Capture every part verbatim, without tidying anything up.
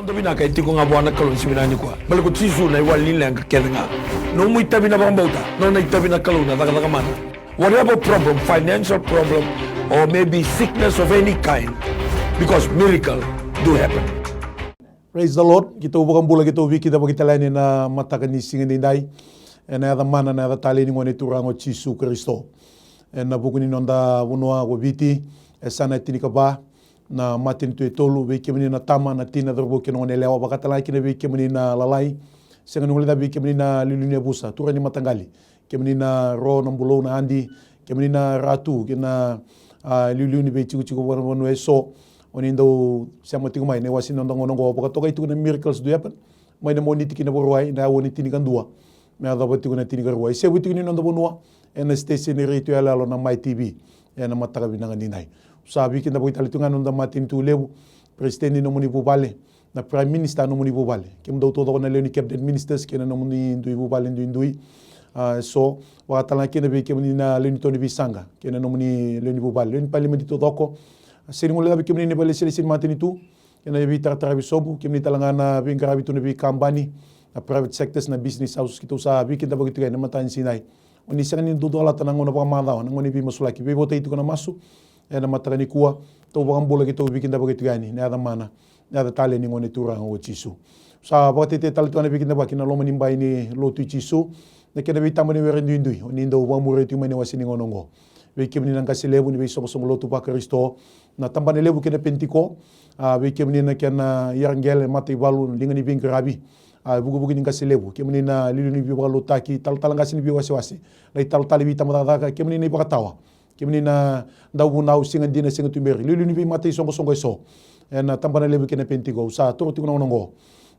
Noda vinaka e tiko ga vua na Kalou ni siga vinaka nikua. Baleta ko Jisu na iwali ni leqa kece ga. Nomu itavi na vakabauta, nona itavi na Kalou na cakacaka mana. Whatever problem, financial problem, or maybe sickness of any kind, because miracle do happen. Praise the Lord. Keitou vakabula, keitou veikidavaki tale yani ena mataka ni siga nidai. Ena yaca mana, na yaca talei ni Gone Turaga o Jisu Karisito. Ena vuku ni noda vanua ko Viti, e sa na tinikava na matanitu e tolu, vei kemuni na tama, na tina, cauravou kei na goneyalewa, vakatalega kina vei kemuni na lalai. Sega ni guilecavi vei kemuni na liuliu ni yavusa, turaga ni mataqali, kemuni na ro, na bulou, na adi, kemuni na ratu kei na, a, liuliu ni veitikotiko vakavanua eso. O ni dau sema tiko mai ena iwase ni noda gauna oqo, vakatokai tiko na Miracles Do Happen mai na Moniti ki na Vakarauwai, na aua ni tinikadua me yacova tiko na tinikarua. E sevu tiko ni noda vanua ena station ni retio yaloyalo na Mai T V ena mataka vinaka nidai. Sa veikidavaki tale tu ga na noda matanitu levu, peresitedi ni nomuni vuvale, na Prime Minister nomuni vuvale, kemudou taucoko na lewe ni Cabinet Ministers kei na nomuni dui vuvale duidui. A, so, vakatalega kina vei kemuni na lewe ni to ni veisaqa kei na nomuni lewe ni vuvale, lewe ni Palimedi taucoko. A, sega ni guilecavi kemuni na vakailesilesi ni matanitu kei na veitarataravi sobu, kemuni talega na veiqaravi tu na veikabani, na private sectors, na business houses, keitou sa veikidavaki tiko yani ena mataka ni siga nidai. O ni sega ni dau colata na gauna vakamacawa, na gauna ni veimasulaki, veivotai tiko na masu ena mataka nikua. Tou vakabula, keitou veikidavaki tiko yani ena yaca mana, na yaca talei ni Gone Turaga o Jisu. Sa vakatetei tale tu ga na veikidavaki ena loma ni bai ni lotu i Jisu, na kena veitaba ni were duidui o ni dau vakamuria tiko mai ena iwase ni gauna oqo. Vei kemuni na qase levu ni veisoqosoqo lotu vaKarisito, na tabana levu kei na Penitiko, a, vei kemuni na kena iyaraqele, mataivalu, liga ni veiqaravi, a, vukivuki ni qase levu, kemuni na liuliu ni veivakalotutaki, talatala qase ni veiwasewase, na italatala ni veitabacakacaka, kemuni na ivakatawa, kemuni na dauvunau, siga dina, siga tuberi, liuliu ni veimata isoqosoqo eso ena tabana levu kei na Penitiko. Au sa toro tiko na gauna oqo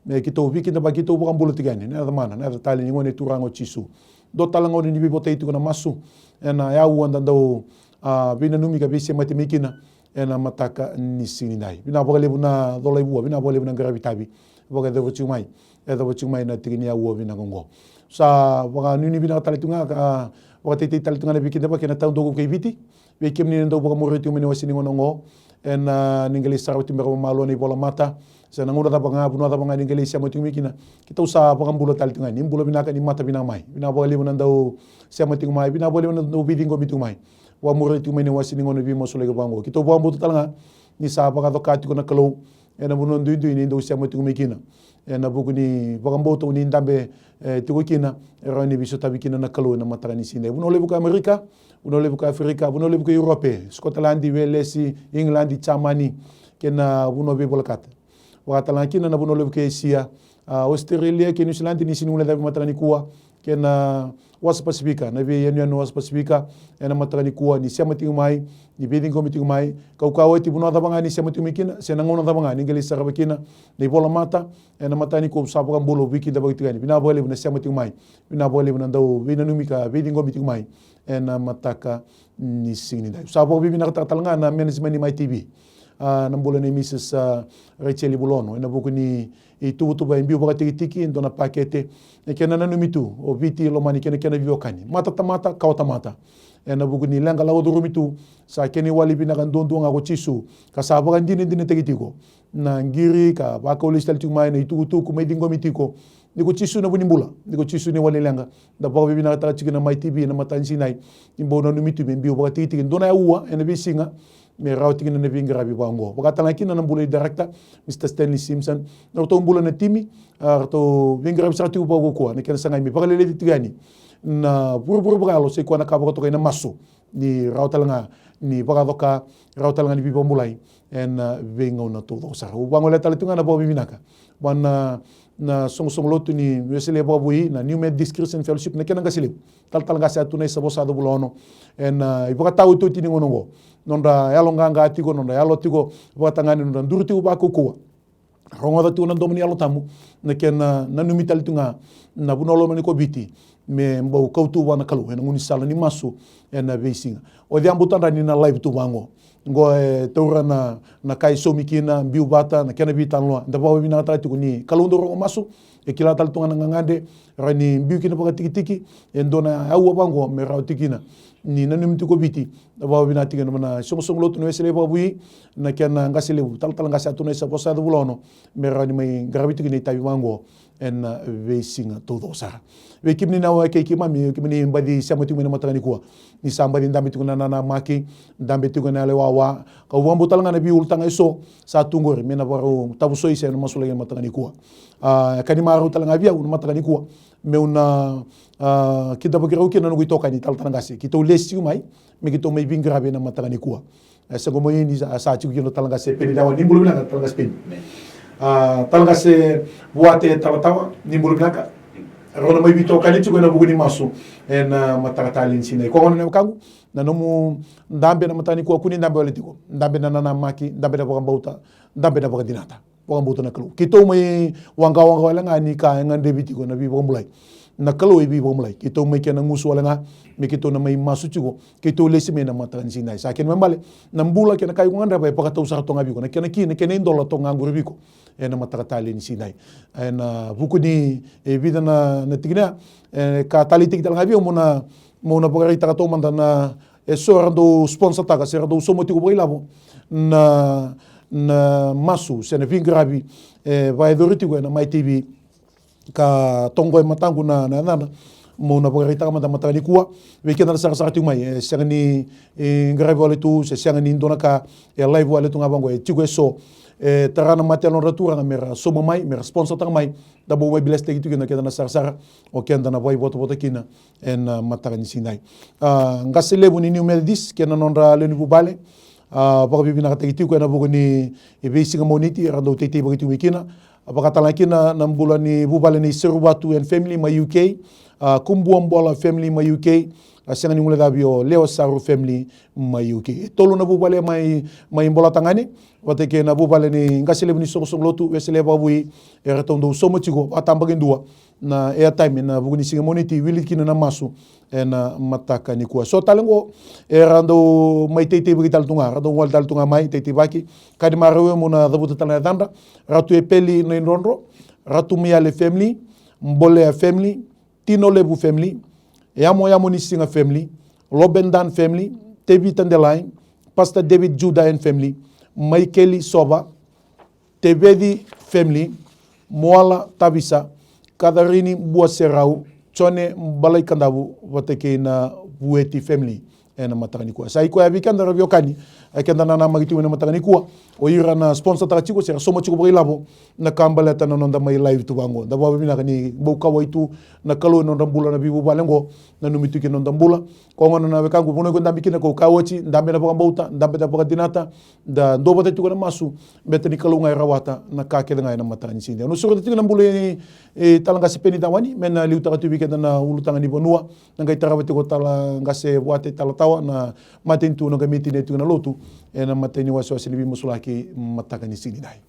me keitou veikidavaki, keitou vakabula tiko yani ena yaca mana, na yaca talei ni Gone Turaga o Jisu. Dua tale na gauna ni veivotai tiko na masu ena yaua da dau, a, veinanumi ka veisemati mai kina ena mataka ni siga nidai. Vinaka vakalevu na colai vua, vinaka vakalevu na qaravi tavi, vakayacori tiko mai, yacova tiko mai na tiki ni yaua vinaka oqo. Sa vakanuinui vinaka tale tu ga, a, vakatetei tale tu ga na veikidavaki ena taudaku kei Viti, vei kemuni na dau vakamuria tiko mai ena iwase ni gauna oqo, ena, a, ni qai lai sarava tiko beka vakamalua na ivolamata, se na gauna cava ga, vanua cava ga ni qai lai sema tiko mai kina. Keitou sa vakabula tale tiko ga, ni bula vinaka, ni mata vinaka mai. Vinaka vakalevu na dau sema tiko mai, vinaka vakalevu na dau veiciqomi tiko mai, vakamuria tiko mai ena iwase ni gauna veimasulaki vaka oqo. Keitou vakabauta tale ga ni sa vakacoka tiko na Kalou ena vanua duidui ni dau sema tiko mai kina, ena vuku ni vakabauta o ni dabe, e, tiko kina, e rawa ni veisotavi kina na Kalou ena mataka ni siga nidai. Vanua levu ka Amerika, vanua levu ka Aferika, vanua levu ka Europe, Scotland, Wales, England, Germany, kei na vanua veivolekata. Vakatalega kina na vanua levu ka Esia, a, Australia kei New Zealand, ni sega ni guilecavi ena mataka nikua, kei na Wasa Pasifika, na veiyanuyanu Wasa Pasifika, ena mataka nikua, ni sema tiko mai, ni veiciqomi tiko mai, kaukaua oti, vanua cava ga ni sema tiko mai kina, se na gauna cava ga ni qai lai sarava kina na ivolamata, ena mataka nikua au sa vakabula, au veikidavaki tiko yani. Vinaka vakalevu na sema tiko mai, vinaka vakalevu na dau veinanumi ka veiciqomi tiko mai ena mataka ni siga nidai. Au sa vakavinavinakataka tale ga na management ni Mai T V, a, na bula nei Mrs, a, Rachel Vulaono, ena vuku ni ituvatuva e biu vakatikitiki, e dua na pakete, e kena nanumi tu o Viti, lomani kei na kena veiwekani, matatamata, kawatamata. Ena vuku ni leqa lako curumi tu, sa kena iwali vinaka duadua ga ko Jisu, ka sa vakadinadinataki tiko na qiri ka vakau lesu tale tiko mai na itukutuku mai ciqomi tiko ni ko Jisu na vu ni bula, ni ko Jisu na iwali ni leqa. Da vakavinavinakataka tiko na Mai T V ena mataka ni siga nidai, ni bau nanumi tu me biu vakatikitiki e dua na aua ena veisiga, me rawa tiko kina na veiqaravi vaka oqo. Vakatalega kina na bula ni director, Mr Stanley Simpson, na ratou bula na timi, a, ratou veiqaravi sara tiko vakaukauwa, na kena sagai me vakaleleci tiko yani na vuravura vakayalo, sai koya na ka vakatokai na masu, ni rawa talega ni vakacoka, rawa talega ni veivakabulai ena, a, veigauna taucoko sara. Au vagolea tale tu ga na vakavinavinaka vua na, na soqosoqo lotu ni Wesele vakavoui, na New Methodist Christian Fellowship, na kena qase levu, talatala qase Atunaisa Vosayaco Vulaono, ena, a, ivakataotioti ni gauna oqo, nodra yaloqaqa tiko, nodra yalo tiko vakatagane, nodra duri tiko vakaukauwa. Rogoca tiko na domo ni Yalo Tabu, na kena nanumi tale tu ga na vanua lomani ko Viti, me bau kau tu vua na Kalou ena gaunisala ni masu ena veisiga. O cei a bau tadrani na live tu vaqo? Qo e taura na, na ka e saumi kina, biu vata, na kena veitalanoa. Da vakavinavinakataka tiko ni Kalou dau rogo masu, e kila tale tu ga na gagadre, rawa ni biu kina vakatikitiki, e dua na aua vaqo me rawa tiko kina ni nanumi tiko o Viti. Da vakavinavinaka tiko kina na soqosoqo lotu na Wesele Vakavui, na kena qase levu, talatala qase Atunai Savosa Yacavulaono, me rawa ni mai qaravi tiko kina itavi vaqo ena veisiga taucoko sara. Vei kemuni na wekei keimami, kemuni baci sema tiko mai na mataka nikua. Ni sa baci dabe tiko na nanamaki, dabe tiko na yalewawa. Kau vakabauta tale ga na veiulutaga eso sa tu qori me na vakarau tavusoi se na masulaki na mataka nikua. A, ka ni marau tale ga vei au na mataka nikua, meu na, a, kidavaki rau kina na noqu itokani talatala qase. Keitou lesi tiko mai me keitou mai veiqaravi ena mataka nikua. E, sa qo mai ni sa, sa tiko kina o talatala qase Peni Tawa, ni bula vinaka talatala qase Peni. A, talatala qase Vuate Talatawa, ni bula vinaka. Rau na mai veitokani tiko ena vuku ni masu ena mataka talei ni siga edai. Koya gona na wekaqu, na nomu dabe na mataka nikua, kua ni dabe wale tiko. Dabe na nanamaki, dabe na vakabauta, dabe na vakadinata. Vakabauta na Kalou. Keitou mai waqawaqa wale ga ni ka e gadrevi tiko na veivakabulai. Na Kalou e veivakabulai. Keitou mai kena gusu wale ga me keitou na mai masu tiko. Keitou lesi mai na mataka ni siga edai. Sa kena ibalebale, na bula kei na ka iko gadreva e vakatau sara toka ga vei iko. Na kena ki, na kena idola toka ga qori vei iko ena mataka talei ni siga edai. Ena vuku ni, e, vica na, na tikina, e, ka taleitaki tale ga vei au mo na, mo na vakaraitaka toka mada na, e, so era dau sponsortaka se era dau sauma tiko vakailavo na, na masu se na veiqaravi e vakayacori tiko ena Mai TV. Ka toqo e mataqu na, na yacana, mo na vakaraitaka mada mataka nikua vei keda na sarasara tiko mai. E sega ni, e, qaravi wale tu se sega ni dua na ka, e live wale tu ga vaqo, e tiko eso. E tara na mate yalo nodra turaga me ra sauma mai, me ra sponsortaka mai. Da bau mai blesstaki tiko kina o keda na sarasara, o keda na vakaivotavota kina ena mataka ni siga edai. A, qase levu ni New Methodist kei na nodra lewe ni vuvale, a, vakavinavinakataki tiko ena vuku ni veisiga Moniti era dau teiteivaki tiko mai kina. A, vakatalega kina na bula ni vuvale ni Seruvatu and family mai U K, a, Kubuabola family mai U K, a, sega ni guilecavi o Lewa Saru family mai U K. E tolu na vuvale mai, mai Bolatagane, vata kei na vuvale ni qase levu ni soqosoqo lotu Wesele Vakavui, eratou dau sauma tiko vakatabakidua na airtime ena vuku ni siga Moniti, wili kina na masu ena mataka nikua. So tale qo, era dau mai teiteivaki tale tu ga, ra dau gole tale tu ga mai teiteivaki. Ka ni marau au mo na cavuta tale na yacadra: Ratu Epeli Naidrodro, Ratu Miyale family, Bolea family, Tino Levu family, Yamoyamo ni Siga family, Lobendan family, Tevita Delai, Pastor David Judah and family, Maikeli Sova, Teveci family, Moala Tavisa, Katharini Buaserau, Jone Balaikadavu, vata kei na Vueti family ena mataka nikua. Sa i koya vei keda ra veiwekani, e keda nanamaki tiko ena mataka nikua, o ira na sponsortaka tiko se ra sauma tiko vakailavo na ka baleta na noda mai live tu vaqo. Da vakavinavinaka ni bau kauwai tu na Kalou ena nodra bula na veivuvale qo, nanumi tu kina noda bula. Koya gona na wekaqu, vanua iko dabe kina, ko kauwai oti, dabe na vakabauta, dabe na vakadinata, da duavata tiko ena masu, baleta ni Kalou ga e rawata na ka kece ga ena mataka ni siga edai. Au na sureta tiko na bula i, i talatala qase Peni Tawani me na liutaka tu vei keda na ulutaga ni vanua, na qai tarava tiko o talatala qase Vuate Talatawa na matanitu, na qai mai tinia tiko na lotu ena imatai ni wasewase ni veimasulaki mataka ni siga edai.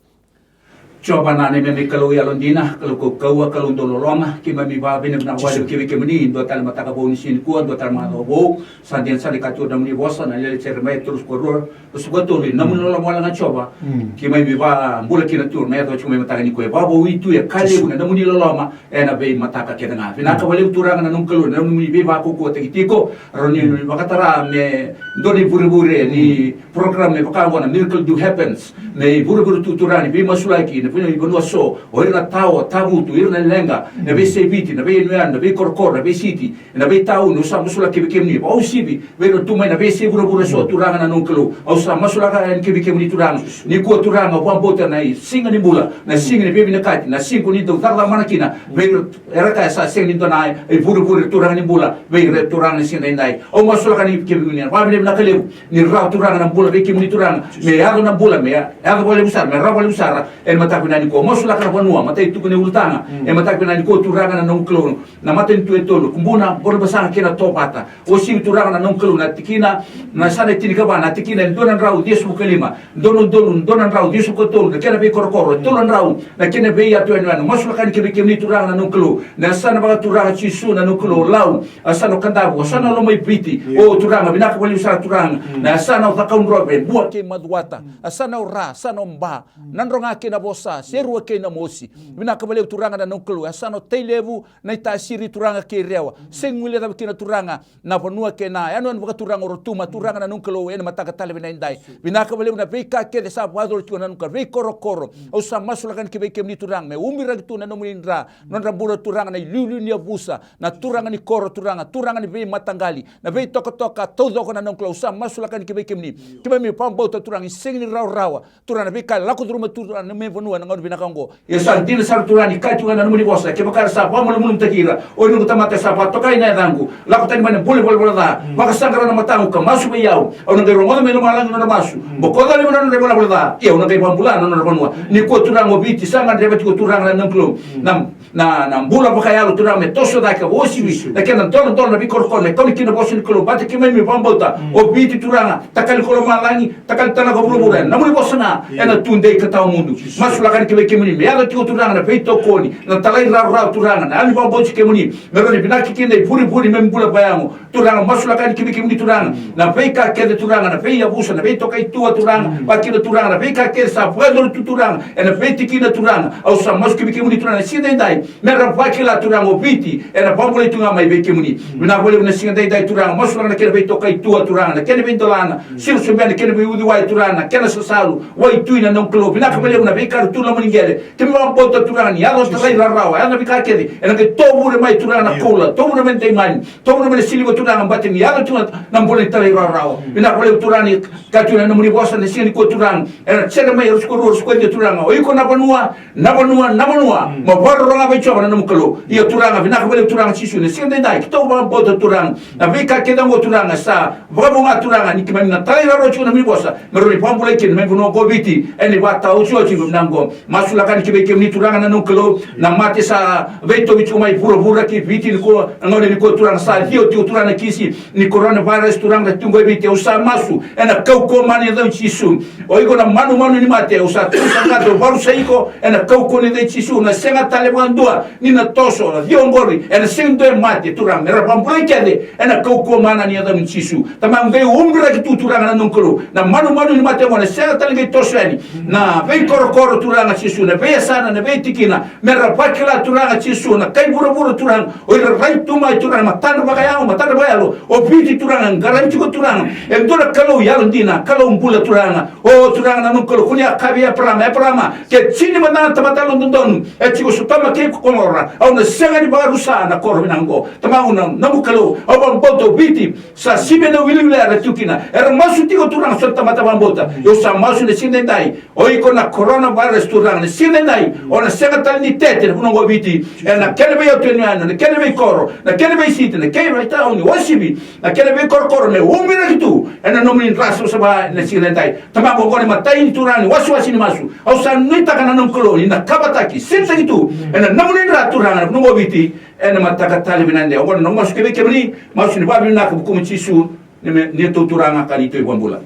Jiova na neimami Kalou yalodina, Kalou kaukauwa, Kalou dau loloma, keimami vakavinavinaka vakalevu vei kemuni, dua tale mataka vou ni siga nikua, dua tale macawa vou, sa dina sara ni katura na nomuni vosa, na lele Jeremaia tolusagavulu ka rua, ruasagavulu ka tolu, na nomuni loloma wale ga Jiova. Mm. Keimami vakabula kina tu, me yaco tiko mai mataka nikua, e vakavoui tu, e ka levu na nomuni loloma ena veimataka kece ga. Vinaka vakalevu Turaga na nomu Kalou, na nomuni veivakaukauwataki tiko, rawa ni vakatara me dua na ivurevure ni program me vaka oqo na Miracle Do Happens, me ivurevure tu Turaga ni veimasulaki ena vanua so, o ira na tawa, tavutu, ira na leqa, na veiyasai Viti, na veiyanuyanu, na veikorokoro, na veisiti, na veitauni, au sa masulaki vei kemuni, vakauasivi vei ira tu mai na veiyasai vuravura so, Turaga na noqu Kalou, au sa masulaka yani vei kemuni Turaga. Nikua Turaga, au vakabauta na siga ni bula, na siga ni veivinakati, na siga ni dau cakacaka mana kina vei ira era kaya sa sega ni dua na ivurevure Turaga ni bula vei ira Turaga na siga edaidai. Au masulaka yani vei kemuni, Vinaka levu ni rawa Turaga na bula vei kemuni Turaga, me yaco na bula, me yaco vakalevu sara, me rawa vakalevu sara. Ena mataka vinaka nikua, masulaka na vanua, matai tuku ni ulutaga. Ena mataka vinaka nikua Turaga na noqu Kalou, na matanitu e tolu, Kubuna, Bonabasaga kei na Tovata. Uasivi Turaga na noqu Kalou, na tikina, na yasana e tinikava, na tikina e dua na drau ciwasagavulu ka lima, dua na udolu, dua na drau ciwasagavulu ka tolu, na kena veikorokoro e tolu na drau, na kena veiyatu yanuyanu. Masulaka ni kemuni Turaga na noqu Kalou, na yasana vakaturaga Jisu na noqu Kalou, Lau, yasana o Kadavu, yasana o Lomaiviti. O Turaga, vinaka vakalevu sara Turaga, na yasana o Cakaudrove, Bua kei Macuata, yasana o Ra, yasana o Ba, Nadroga kei Navosa, Serua kei Namosi. Vinaka vakalevu Turaga na noqu Kalou, yasana o Tailevu, Naitasiri Turaga kei Rewa. Sega ni guilecava kina Turaga na vanua kei na yanuyanu vakaturaga o Rotuma Turaga na noqu Kalou, ena mataka tale vinaka edai. Vinaka vakalevu na veika kece sa vakayacori tiko na noqu Kalou, veikorokoro. Au sa masulaka ni kivei kemuni Turaga, me ubiraki tu na nomuni dra, nodra bula Turaga na iliuliu ni yavusa, na turaga ni koro Turaga, turaga ni veimataqali, na veitokatoka taucoko na noqu Kalou, au sa masulaka ni kivei kemuni. Keimami vakabauta Turaga ni sega ni rawarawa Turaga na veika e lako curuma Turaga na neimami vanua ena gauna vinaka oqo. Ia sa dina sara Turaga ni kaya tiko ga na nomuni vosa, kevaka era sa vakamalumalumutaki ira o ira na noqu tamata era sa vakatokai ena yacaqu, lako tani mai na bula ivalavala ca, vakasaqara na mataqu ka masu vei au, au na qai rogoca mai lomalagi na nodra masu, bokoca na nodra ivalavala ca, ia au na qai vakabula na nodra vanua. Nikua Turaga o Viti sa gadreva tiko Turaga na noqu Kalou na na, na bula vakayalo Turaga me toso cake, uasivi na kena doladola, na veikorokoro, me kau ni kina vosa ni Kalou, vata keimami vakabauta o Viti Turaga, takali ko lomalagi, takali tale ga ko vuravura, ena nomuni vosa ga ena tudei ka tawa mudu. Masulaka ni kivei kemuni, me yaco tiko Turaga na veitokoni, na talairawarawa Turaga, na yalo ni vakabauti kemuni, me rawa ni vinaka kina ivurevure me bula vakayago. Turaga, masulaka ni kivei kemuni Turaga, na veika kece Turaga, na veiyavusa, na veitokaitua Turaga, vakakina Turaga na veika kece sa vakayacori tu Turaga ena veitikina Turaga. Au sa masu kivei kemuni Turaga na siga edaidai, me ra vakila Turaga o Viti ena vakabulai tu ga mai vei kemuni. Vinaka vakalevu na siga edaidai Turaga, masulaka na kena veitokaitua Turaga, na kena veidolana, siro sobu na kena veiuciwai Turaga, na kena sasalu, waitui na noqu Kalou. Vinaka vakalevu na veika era tu loma ni qele. Keimami vakabauta Turaga ni yaco na talairawarawa, yaco na veika kece ena qai tovure mai Turaga na koula, tovure mai na daimani, tovure mai na siliva Turaga, baleta ni yaco tu na bula ni talairawarawa. Vinaka vakalevu Turaga ni kaya tu na nomuni vosa na siga nikua Turaga, ena Jeremaia ruasagavulu ka rua, ruasagavulu ka ciwa Turaga, o iko na vanua, na vanua, na vanua mo vakarorogo vei Jiova na nomu Kalou. Ia Turaga, vinaka vakalevu Turaga Jisu, na siga edaidai keitou vakabauta Turaga na veika kece oqo Turaga sa vakavoga Turaga ni keimami na talairawarawa tiko na nomuni vosa, me rawa ni vakabulai kina na neimami vanua oqo Viti ena ivakataotioti vinaka oqo. Masulaka ni kivei kemuni Turaga na noqu Kalou, na mate sa veitauvi tiko mai vuravura kei Viti nikua, na gauna nikua Turaga sa ciwa tiko Turaga na kisi ni coronavirus Turaga na tiko qo e Viti. Au sa masu ena kaukauwa mana ni yaca i Jisu. O iko na manumanu ni mate, au sa tusa ga, au vakarusai iko ena kaukauwa ni yaca i Jisu. Na sega tale vakadua ni na toso, na ciwa oqori, ena sega ni dua e mate Turaga, me ra vakabulai kece ena kaukauwa mana ni yaca i Jisu. Tamaqu, qai ubiraki tu Turaga na noqu Kalou na manumanu ni mate oqo, na sega tale qai toso yani. Na veikorokoro Turaga Jisu, na veiyasana, na veitikina, me ra vakila Turaga Jisu na kai vuravura Turaga, o ira rai tu mai Turaga, matadra vakayago, matadra vakayalo. O Viti Turaga qaravi tiko Turaga e dua na Kalou yalodina, Kalou bula Turaga. O Turaga na noqu Kalou, ko ni a kaya vei Eparama, Eparama, ke tini mada na tamata yalododonu e tiko Sotoma kei Komora, au na sega ni vakarusa na koro vinaka oqo. Tamaqu na noqu Kalou, au vakabauta o Viti sa sivi ena wiliwili era tu kina, era masu tiko Turaga so na tamata vakabauta. Au sa masu na siga edaidai, o iko na coronavirus Turaga na siga edaidai, o na sega tale ni tete na vanua oqo Viti ena kena veiyatu yanuyanu, na kena veikoro, na kena veisiti, na kena veitauni, uasivi na kena veikorokoro me ubiraki tu ena nomuni dra savasava ena siga edaidai. Tamaqu, oqo na imatai ni Turaga ni wasewase ni masu. Au sa nuitaka na noqu Kalou ni na kavataki, sinitaki tu ena nomuni dra Turaga na vanua oqo Viti ena mataka tale vinaka edaidai. Oqo na noqu masu kivei kemuni, masu ni vakavinavinaka vukuma Jisu, ni me, ni tou Turaga ka ni tou iVakabula.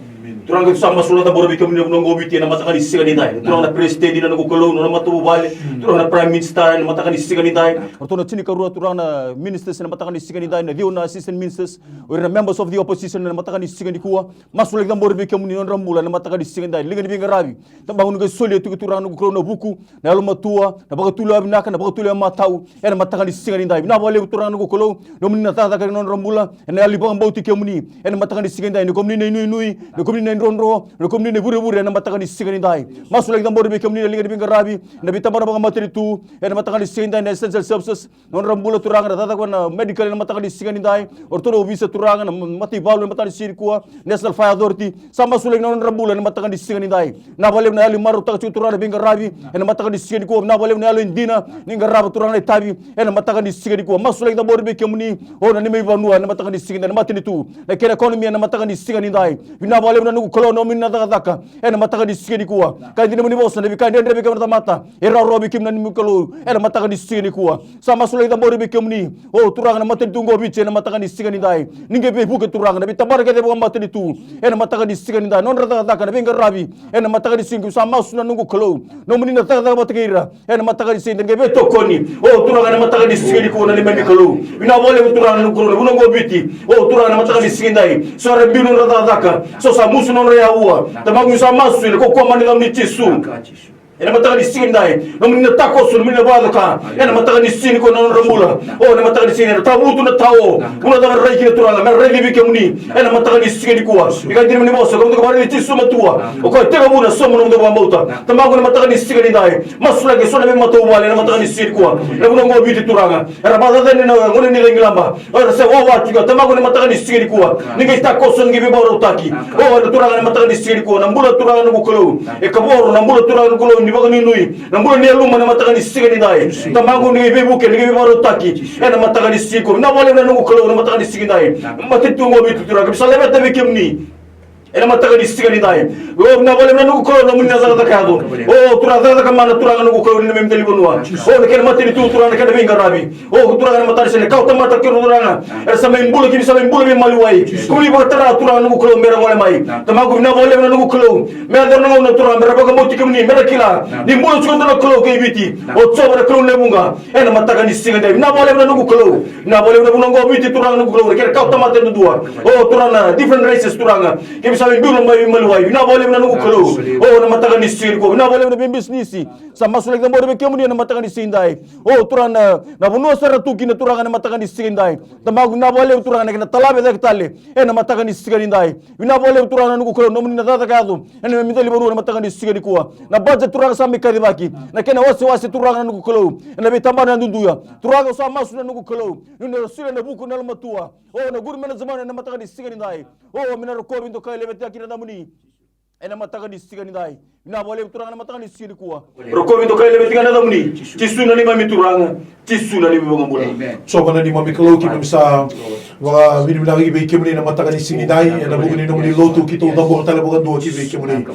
Turaga, keitou sa masulaka, cabora vei kemuni na vanua oqo Viti ena mataka ni siga edaidai. Turaga na President na noqu Kalou, nona matavuvale, Turaga na Prime Minister ena mataka ni siga edaidai. Ratou na tinikarua Turaga na ministers ena mataka ni siga edaidai, na ciwa na assistant ministers, o ira na members of the opposition ena mataka ni siga nikua. Masulaki, cabori vei kemuni na nodra bula ena mataka ni siga edaidai. Liga ni veiqaravi. Tamaqu, ni qai solia tiko Turaga na noqu Kalou na vuku, na yalomatua, na vakatulewa vinaka, na vakatulewa matau ena mataka ni siga edaidai. Vinaka vakalevu Turaga na noqu Kalou, nomuni na cakacaka ena nodra bula ena yalo ni vakabauti kemuni ena mataka ni siga edaidai. Ni kemuni na inuinui, ni kemuni na drodro, na kemuni na ivurevure ena mataka ni siga nidai. Masulaki cabori vei kemuni na liga ni veiqaravi ena veitabana vakamatanitu ena mataka ni siga nidai, na essential services, na nodra bula Turaga, na cakacaka na medical ena mataka ni siga nidai, o ratou na ovisa Turaga, na mataivalu ena mataka ni siga nikua, National Fire Authority, sa masulaki na nodra bula ena mataka ni siga nidai. Vinaka vakalevu na yalo ni marautaka tiko Turaga na veiqaravi ena mataka ni siga nikua. Vinaka vakalevu na yalo e dina ni qarava Turaga na itavi ena mataka ni siga nikua. Masulaki cabori vei kemuni o na neimami vanua ena mataka ni siga nidai, na matanitu, na kena economy ena mataka ni siga nidai. Vinaka vakalevu na noqu Kalou na nomuni na cakacaka ena mataka ni siga nikua. Ka dina mani vosa na veika e dredre vei kemuni na tamata, e rawarawa vei kemuni na neimami Kalou ena mataka ni siga nikua. Sa masulaki cabori vei kemuni o Turaga na matanitu oqo o Viti ena mataka ni siga nidai. Ni qai veivuke Turaga na veitabana kece vakamatanitu ena mataka ni siga nidai, na nodra cakacaka na veiqaravi ena mataka ni siga nikua. Sa masu na noqu Kalou nomuni na cakacaka vata kei ira ena mataka ni siga nidai, ni qai veitokoni o Turaga ena mataka ni siga nikua na neimami Kalou. Vinaka vakalevu Turaga na noqu Kalou na vanua oqo o Viti, o Turaga na mataka ni siga nidai. So era biu na nodra cakacaka, so sa musu na nodra aua. Tamaqu, sa masu ena kaukaua mana ni yacamuni Jisu. Ena mataka ni siga nidai, nomuni na takoso, nomuni na vakacoka ena mataka ni siga nikua na nodra bula. O ena mataka ni siga nidai, tavutu na tao, vuna cava rai kina Turaga, me raici vei kemuni ena mataka ni siga nikua. Ika dina mani vosa, ka muduka vakaraici Jisu Matua, o koya tekivuna sobu na noda vakabauta. Tamaqu, ena mataka ni siga nidai, masulaki eso na veimatavuvale ena mataka ni siga nikua. Ena vanua oqo o Viti Turaga, era vakacacani na gone ni lagilaba. O ira se wawa tiko, Tamaqu, ena mataka ni siga nikua, ni qai takoso, ni qai veivakarautaki. O ira Turaga ena mataka ni siga nikua, na bula Turaga na noqu Kalou e kavoro, na bula Turaga na noqu Kalou ni vakanuinui, na bula ni yaluma ena mataka ni siga nidai. Tamaqu, ni qai veivuke, ni qai veivakarautaki ena mataka ni siga nikua. Vinaka vakalevu na noqu Kalou ena mataka ni siga nidai. Matanitu oqo o Viti Turaga, keimami sa laveta vei kemuni ena mataka ni siga nidai. O, vinaka vakalevu na noqu Kalou nomuni na cakacaka yaco. O Turaga, cakacaka mana Turaga na noqu Kalou ni neimami dalivanua. O na kena matanitu Turaga, na kena veiqaravi. O Turaga, na mataka ni siga nidai, kawa tamata kei ira Turaga era sa mai bula, keimami sa mai bula veimaliwai. Kemuni vakatara Turaga na noqu Kalou me ra gole mai. Tamaqu, vinaka vakalevu na noqu Kalou, me yacova na gauna Turaga me ra vakabauti kemuni, me ra kila ni bula tiko e dua na Kalou kei Viti, o Jiova na Kalou levu ga. Ena mataka ni siga nidai, vinaka vakalevu na noqu Kalou. Vinaka vakalevu na vanua oqo o Viti Turaga na noqu Kalou, na kena kawa tamata yadudua. O Turaga na different races Turaga, keimami sa mai bula mai veimaliwai. Vinaka vakalevu na noqu Kalou. O na mataka ni siga nikua, vinaka vakalevu na veibisinisi. Sa masulaki cabori vei kemuni ena mataka ni siga nidai. O Turaga na, na vanua sa ra tu kina Turaga ena mataka ni siga nidai. Tamaqu, vinaka vakalevu Turaga na kena talave cake tale ena mataka ni siga nidai. Vinaka vakalevu Turaga na noqu Kalou nomuni na cakacaka yaco ena neimami dalivanua ena mataka ni siga nikua. Na budget Turaga sa mai kacivaki, na kena wasewase Turaga na noqu Kalou ena veitabana yaduduya. Turaga, au sa masu na noqu Kalou ni na solia na vuku na yalomatua. O na guru mai na jamanu ena mataka ni siga nidai. O me na rokovi, dokai, laveti ga kina na yacamuni ena mataka ni siga nidai. Vinaka vakalevu Turaga na mataka ni siga nikua. Rokovi, dokai, laveti ga na yacamuni. Jisu na neimami Turaga. Jisu na neimami iVakabula. Amen. Jiova na neimami Kalou, keimami sa vakavinavinaka ki vei kemuni na mataka ni siga nidai ena vuku ni nomuni lotu keitou cabora tale vakadua ki vei kemuni.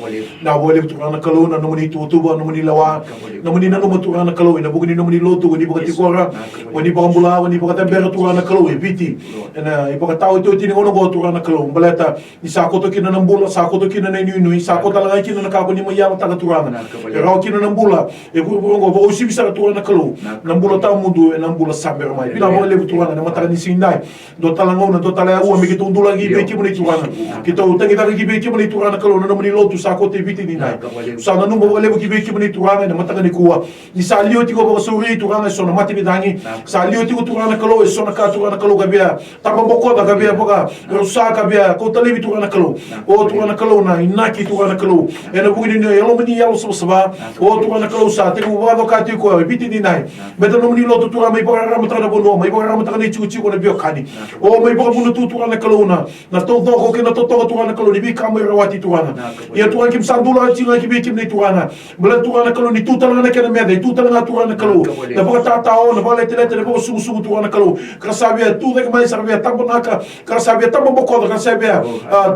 Vinaka vakalevu Turaga na Kalou na nomuni tuvatuva, nomuni lewa, nomuni nanuma Turaga na Kalou ena vuku ni nomuni lotu, o ni vakatikora, o ni vakabula, o ni vakacabera Turaga na Kalou e Viti. Ena ivakataotioti ni gauna oqo Turaga na Kalou, baleta ni sa koto kina na bula, sa koto kina na inuinui, sa koto tale ga kina na ka ko ni mai yalataka Turaga. E rawa kina na bula e vuravura oqo vakauasivi sara Turaga na Kalou. Na bula tawamudu ena bula sa bera mai. Vinaka vakalevu Turaga na mataka ni siga nidai. Dua tale na gauna, dua tale na aua me keitou dulaki vei kemuni Turaga. Keitou tagicaka ki vei kemuni Turaga na Kalou na nomuni lotu sa koto e Viti nidai. Sa nanuma vakalevu ki vei kemuni Turaga ena mataka nikua. Ni sa liwa tiko vakasauri Turaga eso na mate ni cagi. Sa liwa tiko Turaga na Kalou eso na ka Turaga na Kalou ka via tababokoca, ka via vakarusa, ka via kauta laivi Turaga na Kalou. O Turaga na Kalou na inaki Turaga na Kalou ena vuku ni yalomuni yalo savasava. O Turaga na Kalou sa tekivu vakacoka tiko e Viti nidai. Baleta na nomuni lotu Turaga mai vakararamataka na vanua, mai vakararamataka na itikotiko na veiwekani. O mai vakavuna tu Turaga na Kalou na na taucoko kei na totoka Turaga na Kalou ni veika mai rawati Turaga. Ia Turaga keimami sa dulaka tiko ga ki vei kemuni Turaga. Baleta Turaga na Kalou ni tu tale ga na kena meca, e tu tale ga Turaga na Kalou na vakatatao, na vakaletelete, na vakasugusugu Turaga na Kalou. Ka ra sa via tu cake mai, sa ra via tabanaka, ka ra sa via tababokoca, ka ra sa via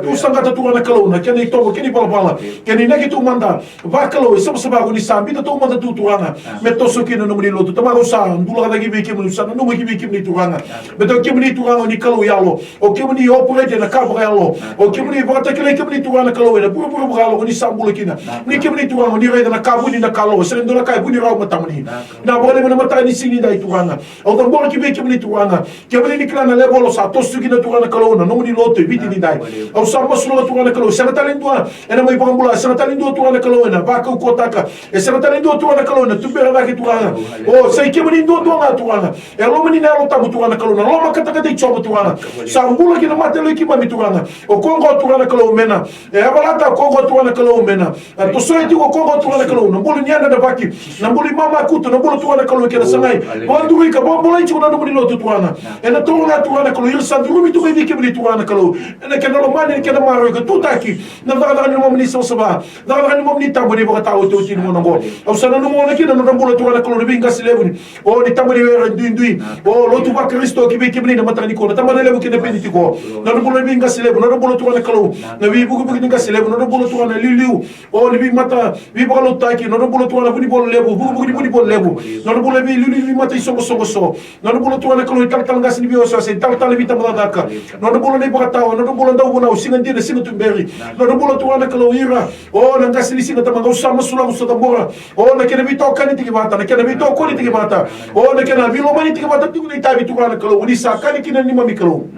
tu saqata Turaga na Kalou na kena itovo, kena ivalavala, kena inaki taumada. Vakalou e savasava ko ni sa biuta taumada tu Turaga me toso kina na nomuni lotu. Tamaqu au sa dulaka cake vei kemuni, au sa nanuma ki vei kemuni Turaga. Baleta o kemuni Turaga o ni Kalou yalo. O kemuni operate ena ka vakayalo. O kemuni vakatakilai kemuni Turaga na Kalou ena vuravura vakayalo ko ni sa bula kina. Ni kemuni Turaga o ni raica na ka vuni na ka lo, sega ni dua na ka e vuni rawa matamuni. Na vakalevu na mataka ni siga nidai Turaga. Au cabora ki vei kemuni Turaga. Kemuni ni kila na level sa toso kina Turaga na Kalou na nomuni lotu e Viti nidai. Au sa masulaka Turaga na Kalou, sega tale ni dua ena mai vakabula, sega tale ni dua Turaga na Kalou ena vakaukauwataka. E sega tale ni dua Turaga na Kalou ena tubera cake Turaga. O sa i kemuni duadua ga Turaga. E loma ni na Yalo Tabu Turaga na Kalou, na loma katakata i Jiova Turaga. Sa bula kina mata levu keimami Turaga. O koya qo Turaga na Kalou me na, e, yavalata o koya qo Turaga na Kalou me na, e, tosoya tiko o koya qo Turaga na Kalou. Na bula ni yadra na vaki, na bula ni mamakutu, na bula Turaga na Kalou kei na sagai. Vakaduri ka vakabulai tiko na nomuni lotu Turaga. Ena toro ga Turaga na Kalou, ira sa curumi tu mai vei kemuni Turaga na Kalou. Ena kena lomani, ena kena maroroi ka tutaki na cakacaka ni nomuni savasava, cakacaka ni nomuni tabu ni vakataotioti ni gauna oqo. Au sa nanuma kina na nodra bula Turaga na Kalou na veiqase levu ni O ni tama ni were duidui. O lotu vaKarisito ki vei kemuni na mataka nikua, na tabana levu kei na penitiko. Nodra bula na veiqase levu, nodra bula Turaga na Kalou na veivukivuki ni qase levu, nodra bula Turaga na liuliu. O ni veimata veivakalotutaki, nodra bula Turaga na vunivola levu, vukivuki ni vunivola levu. Nodra bula na veiliuliu ni veimata isoqosoqo so. Nodra bula Turaga na Kalou italatala qase ni veiwasewase, italatala ni veitabacakacaka. Nodra bula na ivakatawa, nodra bula dauvunau, siga dina, siga tuberi. Nodra bula Turaga na Kalou ira. O na qase ni siga Tamaqu, au sa masulaka, au sa cabora. O na kena veitokani tiki vata, na kena veitokoni tiki vata. O na kena veilomani tiki vata tiko na itavi Turaga na Kalou, ni sa kaci kina na neimami Kalou.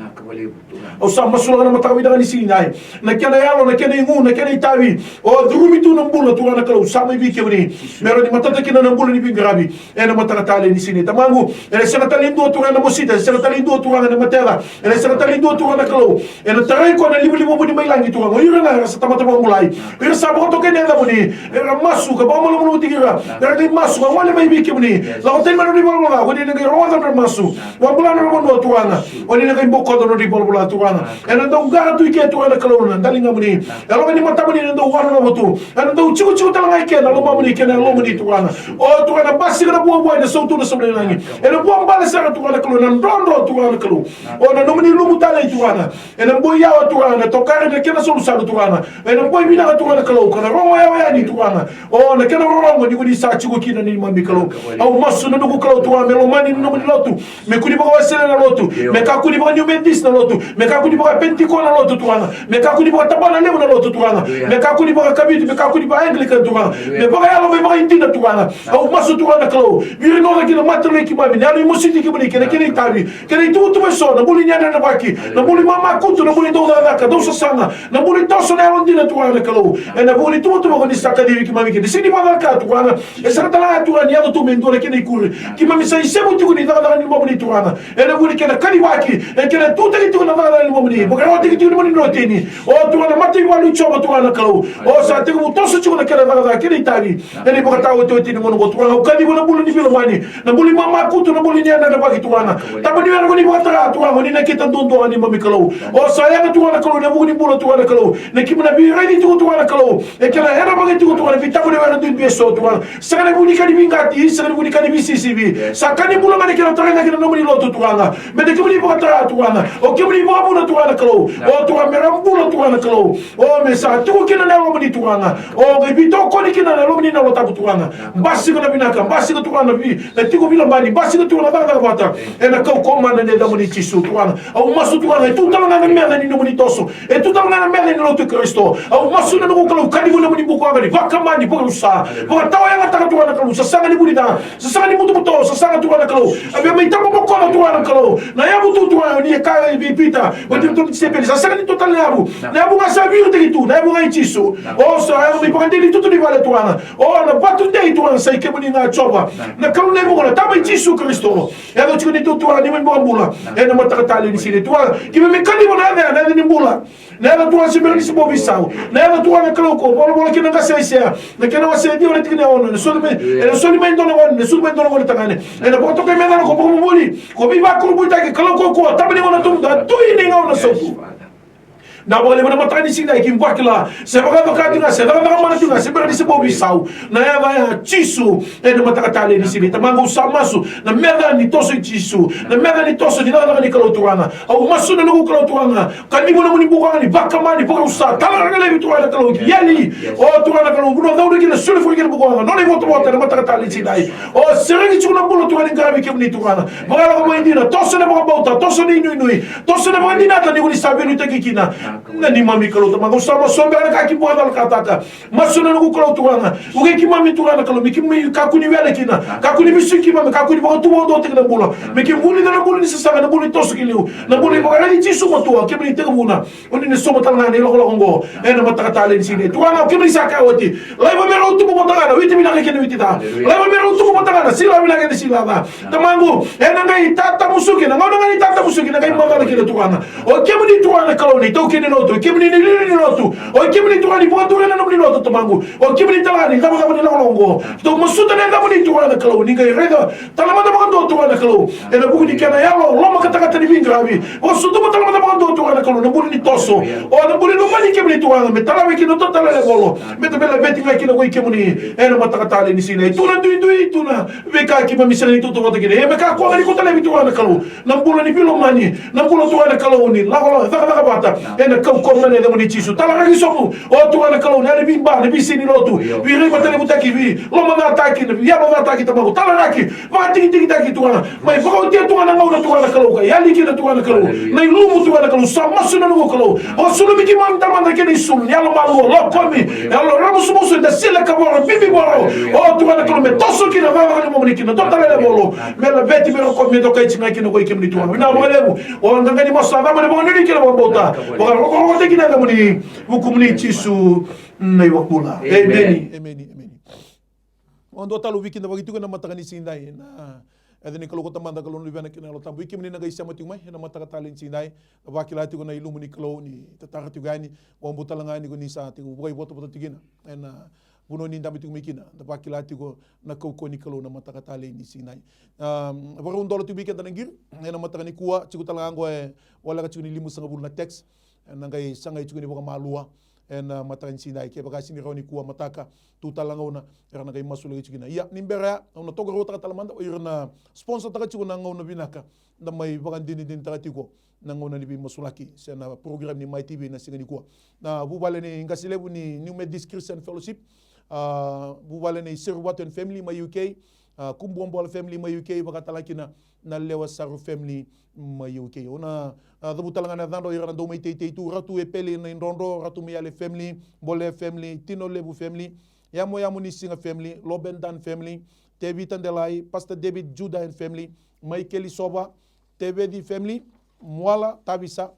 Au sa masulaka na mataka vinaka ni siga edai. Na kena yalo, na kena igu, na kena itavi. O curumi tu na bula Turaga na Kalou, sa mai vei kemuni. Me rawa ni matata kina na bula ni veiqaravi. Ena mataka talei ni siga edai Tamaqu, ena sega tale ni dua Turaga na mosita, ena sega tale ni dua Turaga na mateca, ena sega tale ni dua Turaga na Kalou. Ena tarai koya na livaliva vuni mai lagi Turaga. O ira ga era sa tamata vakabulai, o ira sa vakatokai na yacamuni. Era masu ka vakamalumalumutaki ira. Era qai masu ka gole mai vei kemuni. Lako tani mai na nodra ivalavala ca, o ni na qai rogoca na nodra masu. Vakabula na nodra vanua Turaga. O ni na qai bokoca na nodra ivalavala ca Turaga. Ena dau qara tu i ke Turaga na Kalou na daligamuni. Yalo ni matamuni ena dau waraka tu. Ena dau tikotiko tale ga i ke na lomamuni kei na yalomuni Turaga. O Turaga na basika na vuavuai, na sautu na saulailagi. Ena vuabale sara Turaga na Kalou, na drodro Turaga na Kalou. O na nomuni lumu talei Turaga. Ena boi yawa Turaga, na tokari na kena salusalu Turaga. Ena boi vinaka Turaga na Kalou, ka na rogo yawa yani Turaga. O na kena rorogo ni ko ni sa tiko kina neimami Kalou. Au masu na noqu Kalou Turaga me lomani na nomuni lotu. Me kua ni vakawasei na lotu. Me kakua ni vaka-New Methodist na lotu. Me kakua ni vaka-Penitiko na lotu Turaga. Me kakua ni vakatabana levu na lotu Turaga. Me kakua ni vaka-Kavitu, me kakua ni vaka-Anglican Turaga. Me vakayalo, me vakaidina Turaga. Au masu Turaga na Kalou. Virigoca ki na mata ni keimami. Na yalo ni mositi kemuni kei na kena itavi. Kei na ituvatuva eso, na bula ni yadra na vaki, na bula ni mamakutu, na bula ni dau cakacaka, dau sasaga, na bula ni toso na yalo dina Turaga na Kalou. Ena vuku ni tuvatuva ko ni sa kacivi keimami kina. Sega ni vakacalaka Turaga. E sega tale ga Turaga ni yaco tu me dua na kena ikuri. Keimami sa isevu tiko ni cakacaka ni lomamuni Turaga. Ena vuku ni kena kacivaki, e kena tutaki tiko na cakacaka ni lomamuni. Vakarautaki tiko ni mani drotini. O Turaga na mataivalu i Jiova Turaga na Kalou. O sa tekivu toso tiko na kena cakacaka, kena itavi. Ena ivakataotioti ni gauna oqo Turaga, au kaciva na bula ni veilomani, na bula ni mamakutu, na bula ni yadra na vaki Turaga. Taba ni were ko ni vakatara Turaga, o ni nakita duadua ga neimami Kalou. O sa yaga Turaga na Kalou, na vuku ni bula Turaga na Kalou. Na keimami na veiraici tiko Turaga na Kalou. E kena yadra vaki tiko Turaga, na veitaba ni were duidui eso Turaga. Sega na vuku ni ka ni veiqati, sega na vuku ni ka ni veisisivi. Sa ka ni bula ga na kena tarai cake na nomuni lotu Turaga. Me da keimami vakatara Turaga. O keimami vakavuna Turaga na Kalou. O Turaga me ra bula Turaga na Kalou. O me sa tiko kina na yalomuni Turaga. O qai veitokoni kina na yalomuni na Yalo Tabu Turaga. Basika na vinaka, basika Turaga na vi, na tiko veilomani, basika Turaga na cakacaka vata. Ena kaukauwa mana ni yacamuni Jisu Turaga. Au masu Turaga, e tu tale ga na meca ni nomuni toso. E tu tale ga na meca ni lotu i Karisito. Au masu na noqu Kalou, kacivi na nomuni bukawaqa ni vakamani, vakarusa. Vakatawayagataka Turaga na Kalou, sasaga ni vunica. Sasaga ni butobuto, sasaga Turaga na Kalou. A via mai taba bokoca Turaga na Kalou. Na yavu tu Turaga ni e kaya vei Pita, vata kei iratou na tisaipeli, sa sega ni dua tale na yavu. Na yavu ga sa viritaki tu, na yavu ga i Jisu. O sa yavu mai vakadei ni tutu ni vale Turaga. O na vatu dei Turaga sa i kemuni ga Jiova. Na Kalou na iVakabula, Tama i Jisu Karisito. Yaco tiko ni tu Turaga ni mai vakabula. Ena mataka talei ni siga Turaga. Keimami kaciva na yaca, na yaca ni bula. Na yaca Turaga se bera ni se bau veisau. Na yaca Turaga na Kalou ko volavola kina na qase Aisea. Na kena wase e ciwa na tikina e ono. Ena soli mai, ena soli mai dua na gone, ena soli mai dua na gone tagane. Ena vakatokai me yacana ko vakavuvuli, ko veivakurabuitaki, Kalou kaukaua, Tama ni gauna tawamudu, Tui ni gauna sautu. Na vakalevu na mataka ni siga edai keimami vakila. Se vakacakacaka tiko ga, se cakacaka mana tiko ga, se bera ni se bau veisau. Na yaca ya Jisu, ena mataka talei ni siga edai. Tamaqu au sa masu, na meca ni toso i Jisu. Na meca ni toso ni cakacaka ni Kalou Turaga. Au masu na noqu Kalou Turaga. Kacivi na nomuni bukawaqa ni vakamani, vakarusa, tala raga laivi Turaga na Kalou, ki yali. O Turaga na Kalou, vanua cau kina, soli fua kina bukawaqa, nona ivotavota ena mataka talei ni siga edai. O sereki tiko na bula Turaga ni qaravi kemuni Turaga. Vakalako mai dina, toso na vakabauta, toso na inuinui, toso na vakadinata ni ko ni sa veiliutaki kina. Na neimami Kalou Tamaqu, au sa masu beka na ka keimami vakacalakataka. Masu na noqu Kalou Turaga. Vukei keimami Turaga na Kalou, me keimami kakua ni wele kina. Kakua ni vesuki keimami, kakua ni vakatubutubu tiko na bula. Me keimami vulica na bula ni sasaga, na bula ni toso ki liu. Na bula ni vakaraici Jisu matua, kemuni tekivuna. O ni na sauma tale ga na ilakolako oqo ena mataka talei ni siga. Turaga, o kemuni sa kaya oti, laiva me rau tubu vata ga na witi vinaka kei na witi ca. Laiva me rau tubu vata ga na sila vinaka kei na sila ca. Tamaqu, ena qai tatamusuki, na gauna ga ni tatamusuki, na qai macala kina Turaga. O kemuni Turaga na Kalou ni taukei ni lotu, o kemuni na iliuliu ni lotu. O kemuni Turaga ni vakaduri na nomuni lotu Tamaqu. O kemuni tale ga na icavacava ni lakolako oqo. Tou masuta na yacamuni Turaga na Kalou, ni qai raica tale mada vakadua Turaga na Kalou. Ena vuku ni kena yalo, loma katakata ni veiqaravi. Vakasucuma tale mada vakadua Turaga na Kalou, na bula ni toso. O na bula ni lomani kemuni Turaga, me talave kina na tou tala levolo. Me tou me laveti ga kina ko i kemuni. Ena mataka talei ni siga. Tu na duidui, tu na veika keimami sega ni tautauvata kina. Ia me kakua ga ni kauta laivi Turaga na Kalou. Na bula ni veilomani, na bula Turaga na Kalou ni lakolako, cakacaka vata. Ena kaukauwa ga ni yacamuni Jisu. Talaraki sobu, o Turaga na Kalou, na yalo ni veiba, na veisei ni lotu. Veiraivatelevutaki, veilomacataki, na veiyalocataki Tamaqu. Talaraki, vakatikitikitaki Turaga. Mai vakaotia Turaga na gauna Turaga na Kalou. Ka yali kina Turaga na Kalou. Na ilumu Turaga na Kalou. Sa masu na noqu Kalou. Vakasulumi keimami tale mada kei na isulu. Ni yalo malua, lokomi. Yalo ramusumusu, eda sila kavoro, bibi voro. O Turaga na Kalou, me toso kina, vavaka ni momoni kina. Tou tala levolo. Me laveti, me rokovi, me dokai tiko ga kina ko i kemuni Turaga. Vinaka vakalevu. O na qai ni masu sa cava ni vakanuinui kina vakabauta. Vakarokorokotaki na yacamuni. Vukumuni Jisu na iVakabula. Emeni. Emeni, emeni. O dua tale au via kidavaki tiko ena mataka ni siga edai na yaca ni Kalou ko Tamada, Kalou na Luvena kei na Yalo Tabu. Vei kemuni na qai sema tiko mai ena mataka talei ni siga edai, na vakila tiko na ilumu ni Kalou ni tatara tiko yani, vakabauta tale ga ni ko ni sa tiko vakaivotavota tiko kina ena vanua ni dabe tiko mai kina, na vakila tiko na kaukauwa ni Kalou na mataka talei ni siga edai. Am, vakarau dola tiko vei keda na qiri ena mataka nikua, tiko tale ga oqo e voleka tiko ni limasagavulu na text. Ena qai sagai tiko ni vakamalua ena mataka ni siga edai, kevaka sega ni rawa nikua mataka, tu tale na gauna era na qai masulaki tiko kina. Ia, ni bera ya, au na tokaruataka tale mada o ira na sponsortaka tiko na gauna vinaka da mai vakadinadinataka tiko na gauna ni veimasulaki se na program ni Mai T V na siga nikua. Na vuvale ni qase levu ni New Methodist Christian Fellowship, a, vuvale ni Seruvatu and family mai U K, a, Kubuabola family mai U K, vakatale kina na Lewa Saru family mai U K. Au na, a, cavuta tale ga na yacadra o ira na dau mai teitei tu: Ratu Epeli Naidrodro, Ratu Miyale family, Bole family, Tino Levu family, Yamoyamo ni Siga family, Lobendan family, Tevita Delai, Pastor David Judah and family, Maikeli Sova, Teveci family, Muala Tavisa,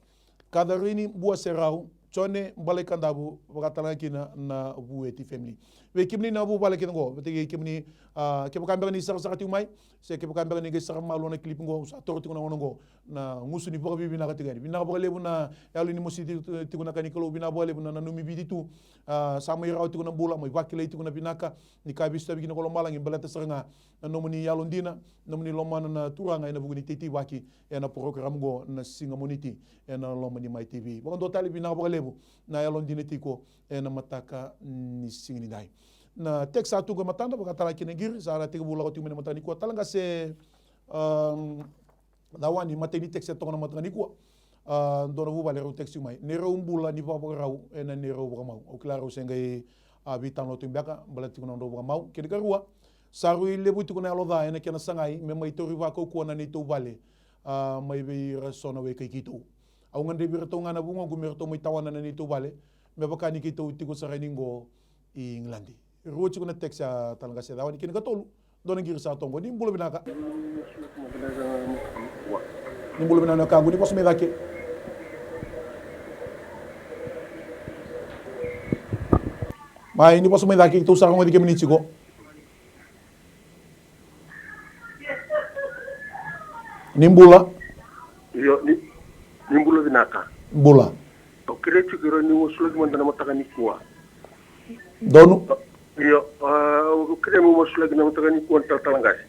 Kacarini Buaserau, Jone Balaikadavu, vakatale ga kina na Vueti family. Vei kemuni na vuvale kece oqo, vata kei kemuni, a, kevaka beka ni sarasara tiko mai, se kevaka beka ni qai sara malua na clip oqo, au sa toro tiko na gauna oqo, na gusu ni vakavinavinaka tiko yani. Vinaka vakalevu na yalo ni mosi tiko, tiko na ka ni Kalou, vinaka vakalevu na nanumi Viti tu. A, sa mai rawa tiko na bula, mai vakilai tiko na vinaka ni ka veisotavi kina ko lomalagi, baleta sara ga na nomuni yalodina, nomuni lomana na Turaga ena vuku ni teiteivaki ena program oqo na siga Moniti ena loma ni Mai T V. Vakadua tale, vinaka vakalevu na yalodina tiko ena mataka ni siga nidai. Na text sa tu qo e matadra, vakatale kina qiri, sa ra tekivu lako tiko mai na mataka nikua. Tale qase, um, Cawani, matai ni text e toka na mataka nikua. A, dua na vuvale rau text tiko mai: neirau bula ni vakavakarau ena neirau vakamau. Au kila rau se qai, a, veitalanoa tiko beka baleta tiko na nodrau vakamau. Kena ikarua: sa rui levu tiko na yalo ca ena kena sagai me mai tauri vakaukauwa na neitou vale, a, mai vei ira so na wekai keitou. Au gadrevi iratou ga na vugoqu me ratou mai tawana na neitou vale, me vaka ni keitou tiko sara yani qo i Igiladi. Rua tiko na text, a, tale qase Cawani. Kena ikatolu, dua na qiri sa toka qo. Ni bula vinaka. Ni bula vinaka na wekaqu, ni vosa mai cake. Mai, ni vosa mai cake, keitou sa rogoci kemuni tiko. Ni bula. Io, ni, ni bula vinaka. Bula. Au kerea tiko ni masulaki mada na mataka nikua. Donu. Io, a, au kerea mo masulaki na mataka nikua na talatala qase.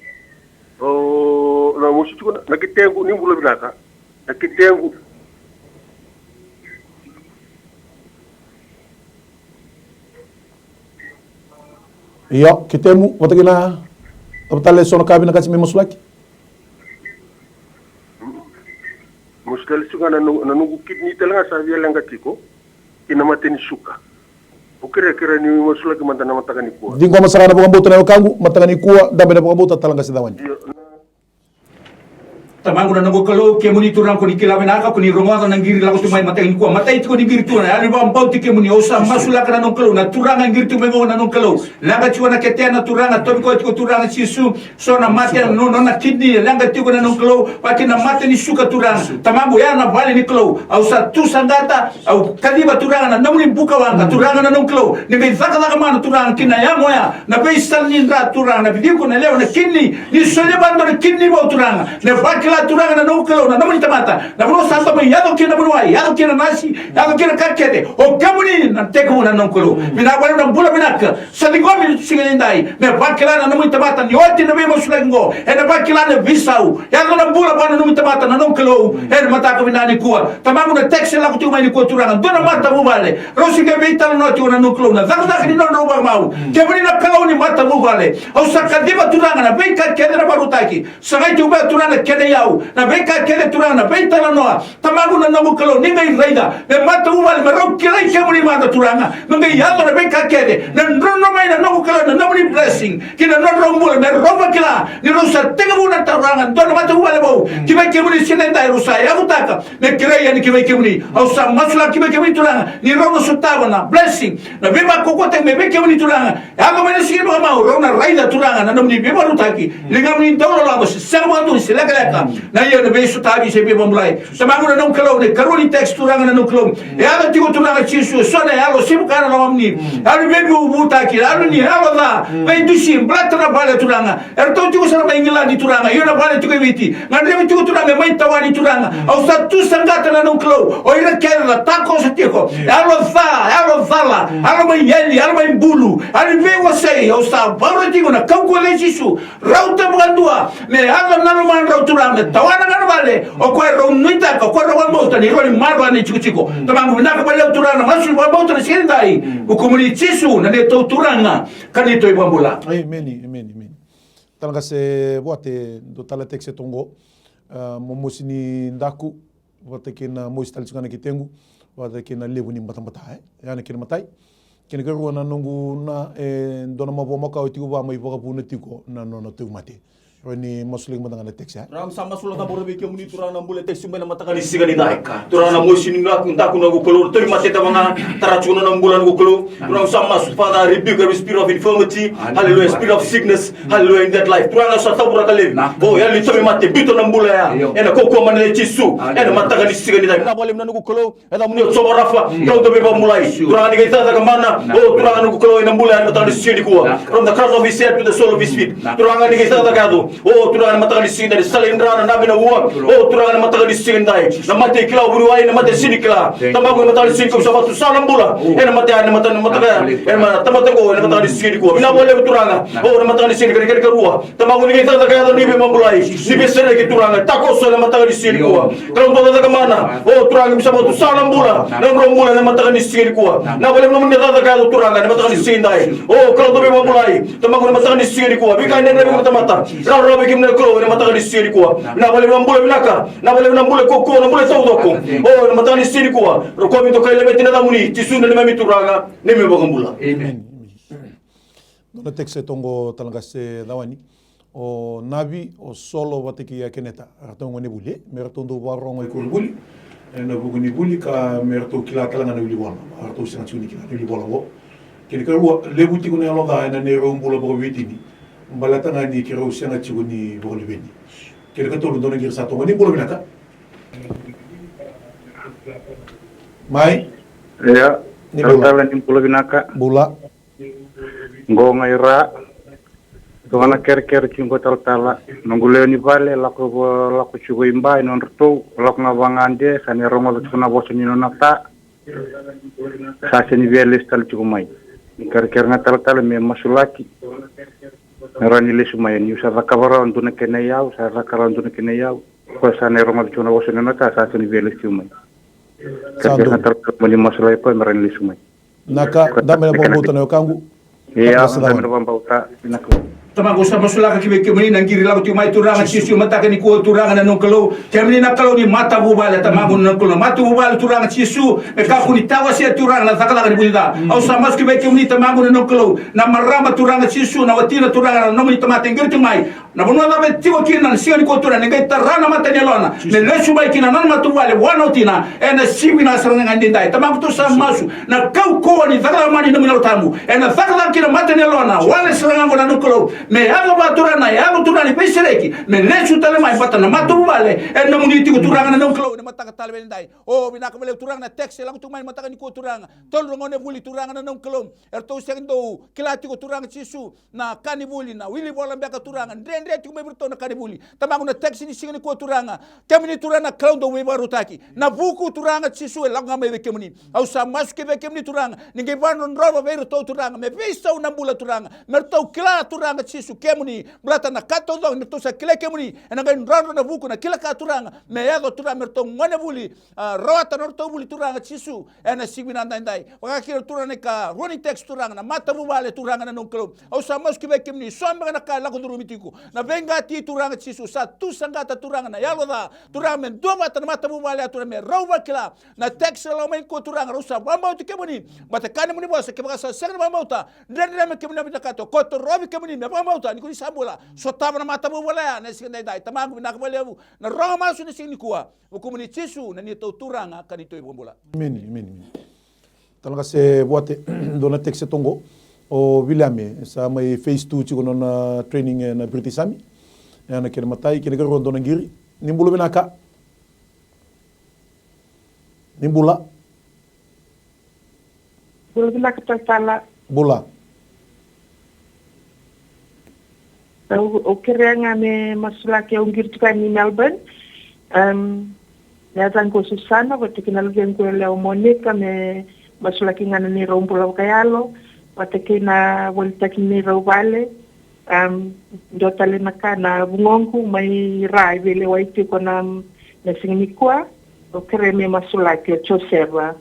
O, na mosi tiko na, na ketequ, ni bula vinaka. Na ketequ. Io, ketemu, vata kei na, cava tale so na ka vinaka sa mai masulaki? Masulaki tiko ga na no-, na noqu kidney tale ga sa via leqa tiko, kei na mate ni suka. Au kerea, kerea ni masulaki mada na mataka nikua. Ciqoma sara na vakabauta na wekaqu, mataka nikua, dabe na vakabauta, tale qase Cawani. Io, na- Tamaqu na noqu Kalou, kemuni Turaga ko ni kila vinaka, ko ni rogoca na qiri lako tu mai mataka nikua. Matai tiko ni qiri tu na yalo ni vakabauti kemuni, au sa masulaka na noqu Kalou, na Turaga e qiri tu mai qo na noqu Kalou. Leqa tiko na ketena Turaga, tauvi koya tiko Turaga Jisu, so na mate, no, nona kidney, leqa tiko na noqu Kalou, vaki na mate ni suka Turaga. Tamaqu ya na vale ni Kalou, au sa tu saqata, au kaciva Turaga na nomuni buka waqa, Turaga na noqu Kalou, ni qai cakacaka mana Turaga, ki na yago ya, na veisala ni dra Turaga, na vidiku na lewa na kidney, ni solia vata na kidney vou Turaga, me vakila Turaga na noqu Kalou, na nomuni tamata, na vanua sa tamai, yaco kina na vanua, yaco kina na nasi, yaco kina na ka kece, o kemuni na tekivu na noqu Kalou, vinaka vakalevu na bula vinaka, sa ciqomi siga ni dai, me vakila na nomuni tamata, ni oti na veimasulaki qo, ena vakila na veisau, yaco na bula vua na nomuni tamata, na noqu Kalou, ena mataka vinaka nikua, Tamaqu na text e lako tiko mai nikua Turaga, dua na matavuvale, rau se qai veitalanoa tiko na noqu Kalou, na cakacaka ni nodrau vakamau, kemuni na Kalou ni matavuvale, au sa kaciva Turaga na veika kece na vakarautaki, sa qai tiko beka Turaga kena iyau, na veika kece Turaga na veitalanoa, Tamaqu na noqu Kalou, ni qai raica, me matavuvale, me rau kilai kemuni mada Turaga, me qai yaco na veika kece, me drodro mai na noqu Kalou, na nomuni blessing, ki na nodrau bula, me rau vakila, ni rau sa tekivu na Turaga, dua na matavuvale vou, ki vei kemuni siga ni dai rau sa yavutaka, me kerei yani ki vei kemuni. Au sa masulaka ki vei kemuni Turaga, ni rau na sotava na blessing, na veivakaukauataki mai vei kemuni Turaga. Yaco mai na siga ni vakamau, rau na raica Turaga na nomuni veivakarautaki. Ligamuni dau loloma se sega vakadua se lekaleka. Na ia na veisotavi se veivakabulai. Tamaqu na noqu Kalou, na ikarua ni text Turaga na noqu Kalou. E yaco tiko Turaga Jisu, eso na yalo se vaka na lomamuni. Yalo ni veivuvutaki, yalo ni yalo ca, veidusi, baleta na vale Turaga. Eratou tiko sara mai Igiladi Turaga, io na vale tiko e Viti. Gadrevi tiko Turaga me mai tawani Turaga. Au sa tu saqata na noqu Kalou. O ira kece ra takoso tiko. Yalo ca, yalo cala, yalo mai yali, yalo mai bulu, yalo ni veiwasei. Au sa vakarau tiko na kaukauwa nei Jisu. Rauta vakadua. Me yaco na lomadrau Turaga, me tawana ga na vale. O koya rau nuitaka, o koya rau vakabauta ni rau ni maroroya na itikotiko. Tamaqu vinaka vakalevu Turaga na masu ni vakabauta na siga ni dai. Vukumuni Jisu, na neitou Turaga. Ka neitou ivakabula. Emeni, emeni, emeni. Tala qase Vuate, dua tale text e toqo. A, momosi ni daku, vata kei na mosi tale tiko ga na ketequ, vata kei na levu ni batabata, e? Ya na kena matai. Kena karua na noqu na, e, dua na mavoa makawa e tiko vua mai vakavuna tiko na nona tauvimate. Rau ni masulaki mada ga na text, e? Rau sa masulaka boro vei kemuni Turaga na bula e text mai na mataka ni siga ni dai. Turaga na mosi ni daku, daku na noqu Kalou, tauvimate tava ga, tara tiko na nona bula na noqu Kalou. Turaga sa masu, Father, I rebuke every spirit of infirmity. Hallelujah. Spirit of sickness. Hallelujah. In that life. Turaga sa tauraka laivi. O, yalo ni tauvimate, biuta na bula ya. Ena kaukauwa mana nei Jisu. Ena mataka ni siga ni dai. Vinaka vakalevu na noqu Kalou. Ena yacamuni o Jiova Rafa. Kalou dauveivakamulai. Turaga ni qai cakacaka mana. O, Turaga na noqu Kalou ena bula ya ena mataka ni siga nikua. From the crown of his head to the sole of his feet. Turaga ni qai cakacaka yaco. O, Turaga ena mataka ni siga ni dai. Sala ni dra, na navi na ua. O, Turaga ena mataka ni siga ni dai. Na mate e kila o vuniwai, na mate e sega ni kila. Tamaqu ena mataka ni siga nikua, sa vatu sa na bula. Ena mate, ena mate, ena mate, ena mate, tamata qo, ena mataka ni siga nikua. Vinaka vakalevu Turaga. O, ena mataka ni siga ni kena, kena karua. Tamaqu ni qai cakacaka yaco ni veimabulai. Ni veisereki Turaga. Takoso ena mataka ni siga nikua. Kalou dau cakacaka mana. O, Turaga ni sa vatu sa na bula. Na nodrau bula ena mataka ni siga nikua. Vinaka vakalevu na nomuni cakacaka yaco Turaga. Ena mataka ni siga ni dai. O, Kalou dau veimabulai. Tamaqu ena mataka ni siga nikua. Veika e dredre vei ira na tamata. Rawarawa vei kemuni na Kalou ena mataka ni siga nikua. Vinaka vakalevu na bula vinaka. Vinaka vakalevu na bula kaukaua, na bula taucoko. O, ena mataka ni siga nikua. Rokovi, dokai, laveti na yacamuni. Jisu na neimami Turaga, neimami iVakabula. Amen. Dua na text e toqo tale qase Cawani. O Navi, o Solo vata kei Keneta. Ratou gonevuli, e? Me ratou dau vakarorogo i koronivuli. Ena vuku ni vuli ka me ratou kila tale ga na wilivola. Ratou sega tiko ni kila na wilivola qo. Kena karua, levu tiko na yalo ca ena neirau bula vakaViti ni. Baleta ga ni keirau sega tiko ni vakaluveni. Kena katolu, dua na qiri sa toqo. Ni bula vinaka. Mai. Ia, ni bula. Talatala ni bula vinaka. Bula. Qo ga i ra. Toka na kerekere tiko qo talatala. Noqu lewe ni vale, lako, lako tiko i Ba, i nodratou, lako ga vagade, sa ni rogoca tiko na vosa ni nona ta. Sa sega ni via lesu tale tiko mai. Ni kerekere ga talatala me masulaki. Me rawa ni lesu mai, niu sa cakava rawa dua na kena iyau, sa caka rawa dua na kena iyau. Koya sa na rogoca tiko na vosa ni nona ta, sa sega ni via lesu tiko mai. Kerekere ga talatala mo ni masulaki koya me rawa ni lesu mai. Naka, dabe na vakabauta na wekaqu. Ia, dabe na vakabauta, vinaka. Tamaqu sa masulaka ki vei kemuni na qiri lako tiko mai Turaga Jisu, mataka nikua Turaga na noqu Kalou. Kemuni na Kalou ni matavuvale, Tamaqu na noqu Kalou. Matavuvale Turaga Jisu, me kakua ni tawasea Turaga na cakacaka ni vunica. Au sa masu ki vei kemuni Tamaqu na noqu Kalou. Na marama Turaga Jisu, na watina Turaga na nomuni tamata e qiri tiko mai. Na vanua cava e tiko kina na siga nikua Turaga, ni qai tara na mata ni yalona me lesu mai kina na nona matavuvale vua na watina ena siga vinaka sara ga edaidai. Tamaqu, tou sa masu na kaukauwa ni cakacaka mai na nomuni Yalo Tabu ena cakacaka kina mata ni yalona, wale sara ga oqo na noqu Kalou, me yaco vua Turaga na yalo Turaga ni veisereki, me lesu tale mai vata na matavuvale ena nomuni tiko Turaga na noqu Kalou, ena mataka tale vei edaidai. O, vinaka vakalevu Turaga na text e lako tu mai na mataka nikua Turaga. Tolu na gone vuli Turaga na noqu Kalou, eratou sega ni dau kila tiko Turaga Jisu na ka ni vuli, na wili vola beka Turaga, dredre tiko mai vei iratou na ka ni vuli. Tamaqu, na text ni siga nikua Turaga, kemuni Turaga na Kalou dau veivakarautaki. Na vuku Turaga Jisu e lako ga mai vei kemuni. Au sa masu ki vei kemuni Turaga, ni qai vakadrodrova vei iratou Turaga, me veisau na bula Turaga, me ratou kila Turaga Jisu kemuni, baleta na ka taucoko ni ratou sa kilai kemuni, ena qai drodro na vuku, na kila ka Turaga, me yaco Turaga me ratou gone vuli, a, rawata na nodratou vuli Turaga Jisu, ena siga vinaka edaidai. Vaka kina Turaga na ikarua ni text Turaga, na matavuvale Turaga na noqu Kalou. Au sa masu ki vei kemuni, so beka na ka e lako curumi tiko. Na veiqati Turaga Jisu, sa tu saqata Turaga na yalo ca, Turaga me duavata na matavuvale ya Turaga me rau vakila. Na text e lako mai nikua Turaga, rau sa vakabauti kemuni. Baleta kaya na nomuni vosa, kevaka sa sega ni vakabauta, dredre me kemuni na vinakata. Ko torovi kemuni me vakabauta ni ko ni sa bula. Sotava na matavuvale ya na siga edaidai. Tamaqu, vinaka vakalevu na rogo masu na siga nikua. Vukumuni Jisu na neitou Turaga ka neitou iVakabula. Emeni, emeni, emeni. Talaqase Vuate, dua na text e toqo. O Viliame, sa mai phase two tiko nona training ena British Army. Ena kena imatai, kena ikarua dua na qiri. Ni bula vinaka. Ni bula. Bula vinaka talatala. Bula. Au, au kerea ga me masulaki, au qiri tu ga ni Melbourne. Em, na yacaqu o Susana, vata kei na luvequ e lewa o Monica, me masulaki ga na neirau bula vakayalo, vata kei na volitaki ni neirau vale. Em, dua tale na ka, na vugoqu mai Ra e veilewai tiko na, na siga nikua, au kerea me masulaki, o Joseva.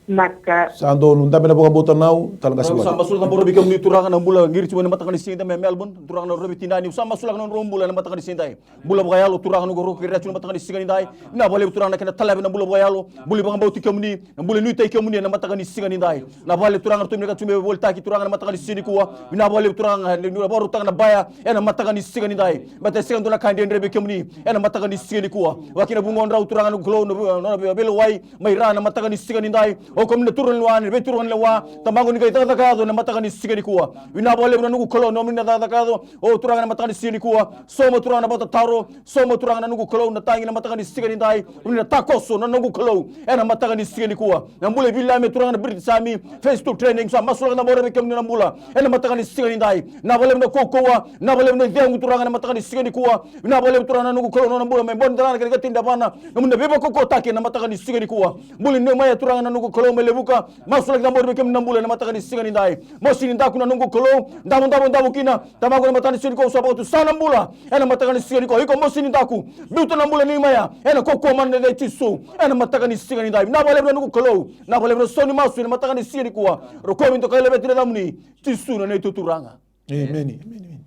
Naka. Sa donu, dabe na vakabauta nau, Talaqase Vuate. Sa masulaka na bula vei kemuni Turaga na bula qiri tu mai na mataka ni siga edaidai mai Melbourne, Turaga na rovi tinani, sa masulaka na nodrau bula ena mataka ni siga edaidai. Bula vakayalo Turaga noqu rovi kei ira tu na mataka ni siga edaidai. Vinaka vakalevu Turaga na kena talave na bula vakayalo, bula ni vakabauti kemuni, na bula ni nuitaki kemuni ena mataka ni siga edaidai. Vinaka vakalevu Turaga na tou vinaka tu me volitaki Turaga ena mataka ni siga nikua. Vinaka vakalevu Turaga ni vakarautaka na baya ena mataka ni siga edaidai. Baleta e sega dua na ka e dredre vei kemuni ena mataka ni siga nikua. Vaka kina vugodrau Turaga noqu Kalou, na, na, na veilewai mai Ra ena mataka ni siga edaidai. O kemuni na turaganilewa, na veituraganilewa, Tamaqu, ni qai cakacaka yaco ena mataka ni siga nikua. Vinaka vakalevu na noqu Kalou, nomuni na cakacaka yaco, o Turaga, ena mataka ni siga nikua. Sauma Turaga na vakatataro, sauma Turaga na noqu Kalou na tagi ena mataka ni siga edaidai. Nomuni na takoso na noqu Kalou ena mataka ni siga nikua. Na bula i Viliame Turaga na British Army, phase two training, sa masulaka na bula vei kemuni na bula ena mataka ni siga edaidai. Vinaka vakalevu na kaukauwa, vinaka vakalevu na icegu Turaga ena mataka ni siga nikua. Vinaka vakalevu Turaga na noqu Kalou na nona bula mai Bonadelana kei na Katikiti Davana, nomuni na veivakaukauwataki ena mataka ni siga nikua. Bula i Neumaya Turaga na noqu Kalou mai Levuka, masulaki na bula vei kemuni na bula ena mataka ni siga edaidai. Mosi ni daku na noqu Kalou, davodavo, davo kina, Tamaqu, ena mataka ni siga nikua au sa vakatusa na bula ena mataka ni siga nikua. Iko mosi ni daku, biuta na bula i Neumaya ena kaukauwa mana ni yaca i Jisu ena mataka ni siga edaidai. Vinaka vakalevu na noqu Kalou, vinaka vakalevu na sau ni masu ena mataka ni siga nikua. Rokovi, dokai, laveti na yacamuni, Jisu na neitou Turaga. Emeni, emeni, emeni.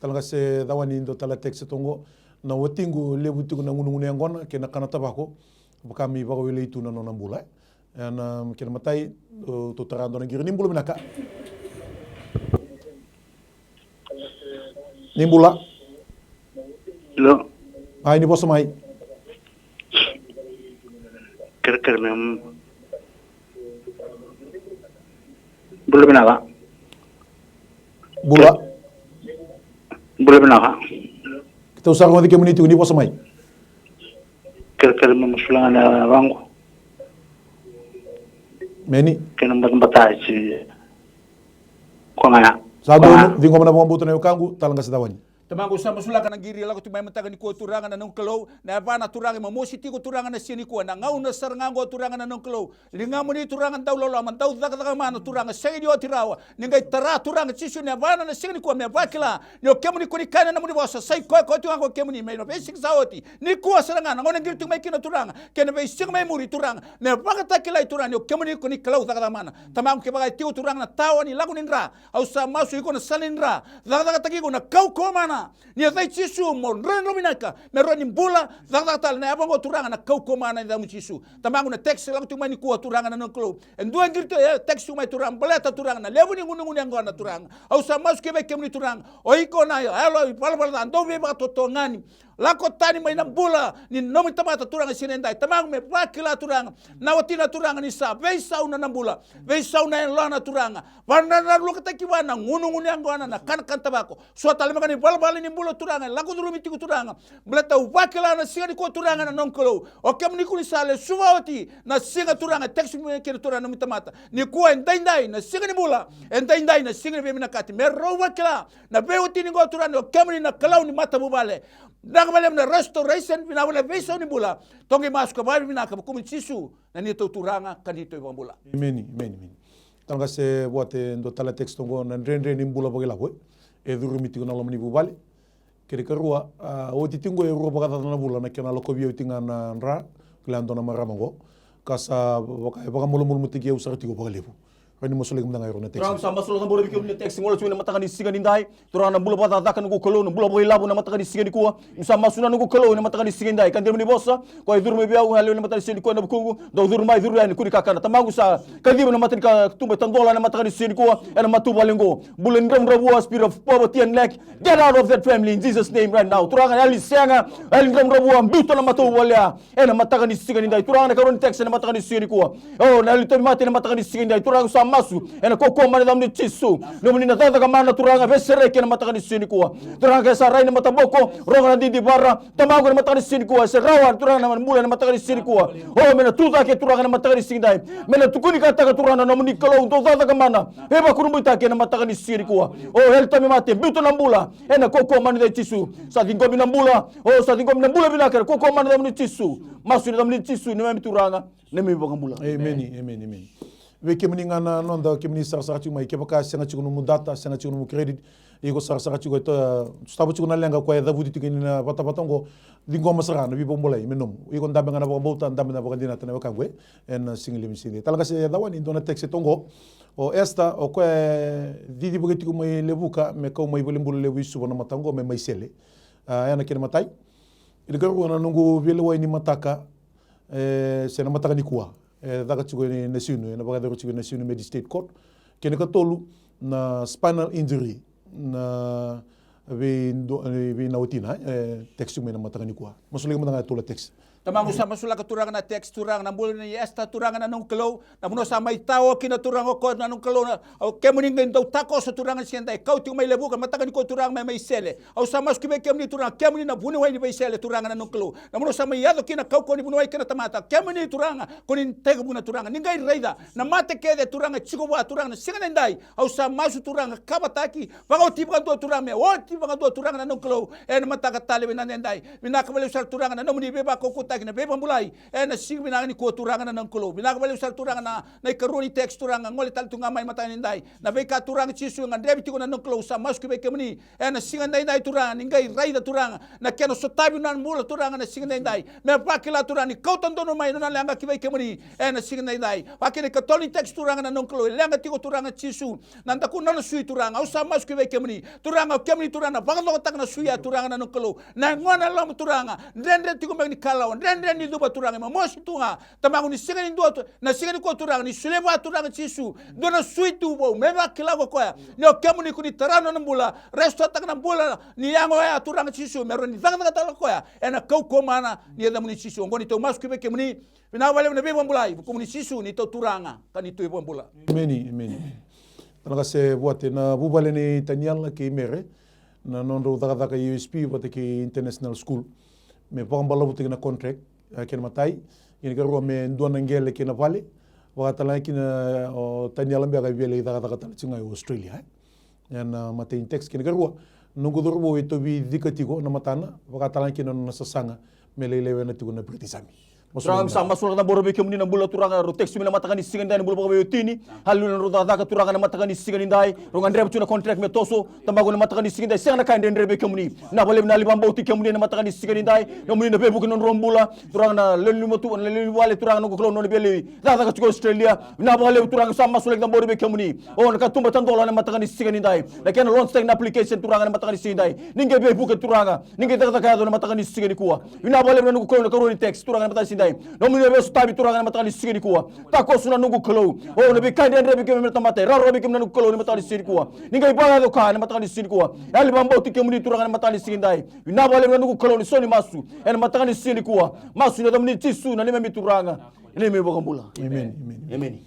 Talaqase Cawani, dua tale na text e toqo. Na watiqu levu tiko na gunugunu yaqona kei na kana tavako, vaka me vakawelei tu na nona bula. Ena kena imatai, tou tara dua na qiri. Ni bula vinaka. Ni bula. Hello. Ai, ni vosa mai. Kerekere me Bula vinaka. Bula. Bula vinaka. Keitou sa rogoci kemuni tiko, ni vosa mai. Kerekere me masulaka na yawaqu. Meni. Kena batabata e koya ga ya. Sa donu, ciqoma na vakabauta na wekaqu, Talaqase Cawani. Tamaqu, sa masulaka na qiri e lako tiko mai mataka nikua Turaga na noqu Kalou, na yavana Turaga e momosi tiko Turaga na siga nikua, na gauna sara ga oqo Turaga na noqu Kalou. Ligamuni Turaga dau loloma, dau cakacaka mana Turaga, sega ni oti rawa. Ni qai tara Turaga Jisu na yavana na siga nikua me vakila ni o kemuni ko ni kaya na nomuni vosa, sa i koya koya tiko ga ko kemuni mai na veisiga sa oti. Nikua sara ga na gauna qiri tiko mai kina Turaga, kei na veisiga mai muri Turaga, me vakatakilai Turaga ni o kemuni ko ni Kalou cakacaka mana. Tamaqu, kevaka e tiko Turaga na tawa ni lako ni dra, au sa masu iko na sala ni dra, cakacakataki iko na kaukauwa mana. Ni o cei Jisu mo drodro vinaka me rawa ni bula cakacaka tale na yava oqo Turaga na kaukauwa mana ni yacamuni Jisu. Tamaqu na text lako tiko mai nikua Turaga na noqu Kalou. E dua e qiri tiko e text tiko mai Turaga baleta Turaga na levu ni gunegune yaqona Turaga. Au sa masu ki vei kemuni Turaga. O iko na yalo ivalavala ca dau veivakatotogani. Lako tani mai na bula ni nomuni tamata Turaga e siga nidai. Tamaqu me vakila Turaga na watina Turaga ni sa veisauna na bula. Veisauna e lona Turaga. Vananalukataki vua na gunegune yaqona na kanakana tavako. Sua tale maka ni valavala ni bula Turaga e lako curumi tiko Turaga. Baleta au vakila na siga nikua Turaga na noqu Kalou. O kemuni kua ni sa lesuva oti na siga Turaga e text mai kina Turaga na nomuni tamata. Nikua e daidai na siga ni bula. E daidai na siga ni veivinakati me rau vakila na veiwatini oqo Turaga ni o kemuni na Kalou ni matavuvale. Vinaka vakalevu na restoration, vinaka vakalevu na veisau ni bula. Toqi masu ka vakavinaka vukumuni Jisu na neitou Turaga ka neitou iVakabula. Emeni, emeni, emeni. Tale ga se vuate dua tale text oqo na dredre ni bula vakailavo e curumi tiko na loma ni vuvale. Kena ikarua, a, oti tiko e rua vakacaca na vula na kena lakovi au tiko ga na dra, kila dua na marama oqo. Ka sa vaka, e vakamalumalumutaki au sara tiko vakalevu. Rawa ni masulaki mada ga e rua na text. Turaga, sa masulaka bora vei kemuni na text gole tiko ena mataka ni siga nidai. Turaga na bula vakacakacaka noqu Kalou, na bula vakailavo na mataka ni siga nikua. Sa masu na noqu Kalou ena mataka ni siga nidai. Ka dua na vosa ko e curu mai vei au e lewe ni mataka ni siga nikua ena vukuqu. Dau curu mai, curu yani, kua ni kakana. Tamaqu sa kaciva na mata ni katuba e tadola ena mataka ni siga nikua ena matavuvale oqo. Bula ni dravudravua, spirit of poverty and lack. Get out of that family in Jesus' name right now. Turaga, yali sega, yali dravudravua, biuta na matavuvale ya. Ena mataka ni siga nidai Turaga na ikarua ni text ena mataka ni siga nikua. O na yali tauvimate ena mataka ni siga nidai Turaga sa masu. Ena kaukauwa mana ni yacamuni Jisu. Nomuni na cakacaka mana Turaga veisereki ena mataka ni siga nikua. Turaga ke sa rai na mataboko, rogo na didivara. Tamaqu ena mataka ni siga nikua se rawa Turaga na bula ena mataka ni siga nikua. O me na tucake Turaga ena mataka ni siga nidai. Me na tukunikataka Turaga na nomuni Kalou dau cakacaka mana. E vakurabuitaki ena mataka ni siga nikua. O yali tauvimate, biuta na bula. Ena kaukauwa mana ni yaca i Jisu. Sa ciqomi na bula. O sa ciqomi na bula vinaka ena kaukauwa mana ni yacamuni Jisu. Masu ena yacamuni Jisu, neimami Turaga, neimami iVakabula. Emeni, emeni, emeni. Vei kemuni ga na noda, kemuni sarasara tiko mai, kevaka sega tiko nomu data, sega tiko nomu credit, iko sarasara tiko, e sotava tiko na leqa koya e cavuti tiko ni na vatavata oqo, ciqoma sara na veivakabulai me nomu. Iko dabe ga na vakabauta, dabe na vakadinata na wekaqu e. Ena siga levu ni siga. Tale ga se cawani dua na text oqo. O Esther, o koya e cici vaka tiko mai Levuka, me kau mai valenibula levu i Suva na mataka oqo me mai sele. A, ena kena imatai. Ena ikarua na noqu veilewai ni mataka, e, se na mataka nikua. E caka tiko ena Nasinu, ena vakayacori tiko ena Nasinu Magistrate Court. Kena ikatolu, na spinal injury, na vei, vei na watina, e, text tiko mai na mataka nikua. Masulaki mada ga e tolu na text. Tamaqu sa masulaka Turaga na text Turaga na bula nei Esther Turaga na noqu Kalou. Na vanua sa mai tao kina Turaga o koya na noqu Kalou na, o kemuni qai dau takoso Turaga ni siga nidai. Kau tiko mai Levuka mataka nikua Turaga me mai sele. Au sa masu ki vei kemuni Turaga, kemuni na vuniwai ni veisele Turaga na noqu Kalou. Na vanua sa mai yaco kina kaukauwa ni vuniwai kei na tamata. Kemuni Turaga, ko ni tekivu na Turaga. Ni qai raica, na mate kece Turaga, tiko vua Turaga na siga nidai. Au sa masu Turaga, kavataki, vakaoti vakadua Turaga, me oti vakadua Turaga na noqu Kalou. Ena mataka tale vinaka nidai. Vinaka vakalevu sara Turaga na nomuni veivakaukauataki na veivakabulai. Ena siga vinaka nikua Turaga na noqu Kalou. Vinaka vakalevu sara Turaga na, na ikarua ni text Turaga, gole tale tu ga mai mataka nidai. Na veika Turaga Jisu e gadrevi tiko na noqu Kalou sa masu ki vei kemuni. Ena siga daidai Turaga, ni qai raica Turaga. Na kena sotavi na bula Turaga na siga daidai. Me vakila Turaga ni kauta donu mai nona leqa ki vei kemuni. Ena siga daidai. Vakina ikatolu ni text Turaga na noqu Kalou. E leqa tiko Turaga Jisu. Na daku nona sui Turaga. Au sa masu ki vei kemuni. Turaga o kemuni Turaga na vakacokotaka na sui ya Turaga na noqu Kalou. Na yagona loma Turaga. Dredre tiko beka ni kalawa. Dredre ni cuva Turaga. E momosi tu ga. Tamaqu ni siga ni dua tu, na siga nikua Turaga, ni solia vua Turaga Jisu. Dua na sui tu vou, me vakila ko koya. Ni o kemuni ko ni tara nona bula, restore-taka na bula, ni yago oya Turaga Jisu, me rawa ni cakacaka tale ko koya. Ena kaukauwa mana, ni yacamuni Jisu. Oqo neitou masu ki vei kemuni, vinaka vakalevu na veivakabulai, vukumuni Jisu, neitou Turaga, ka neitou iVakabula. Emeni, emeni, emeni. Tale ga se vuate na vuvale nei Taniela kei Mere, na nodrau cakacaka i U S P vata kei International School. Me vakabalavutaki na contract, e, kena imatai. Kena ikarua me dua na qele kei na vale. Vakatalega kina o Taniela beka e via lai cakacaka tale tiko ga i Australia, e. Ena, a, imatai ni text. Kena ikarua, noqu cauravou e tauvi cika tiko na matana, vakatalega kina nona sasaga me lai lewena tiko na British Army. Turaga, mi sa masulaka cabora vei kemuni na bula, Turaga, rau text mai na mataka ni siga nidai, na bula vakaveiwatini. Haleluya, na rau cakacaka, Turaga, na mataka ni siga nidai. Rau gadreva tu na contract me toso. Tamaqu, na mataka ni siga nidai, sega na ka e dredre vei kemuni. Vinaka vakalevu na yali vakabauti kemuni na mataka ni siga nidai. Nomuni na veivuke na nodrau bula. Turaga, na lewe ni matavuvale, Turaga, noqu Kalou, nona via lai cakacaka tiko Australia. Vinaka vakalevu, Turaga, sa masulaki cabori vei kemuni. O, na katuba tadola na mataka ni siga nidai. Na kena launch tag na application, Turaga, na mataka ni siga nidai. Ni qai veivuke, Turaga. Ni qai cakacaka yaco na mataka ni siga nikua. Vinaka vakalevu na noqu Kalou, na karua ni text, Turaga, na mataka ni siga nidai. Nomuni na veisotavi, Turaga, na mataka ni siga nikua. Takoso na noqu Kalou. O, na veika e dredre vei kemuni na tamata, e rawarawa vei kemuni na noqu Kalou na mataka ni siga nikua. Ni qai vakayaco ka na mataka ni siga nikua. Yali vakabauti kemuni, Turaga, na mataka ni siga nidai. Vinaka vakalevu na noqu Kalou, ni sau ni masu ena mataka ni siga nikua. Masu ena yacamuni Jisu, na neimami Turaga, na neimami iVakabula. Emeni, emeni. Emeni.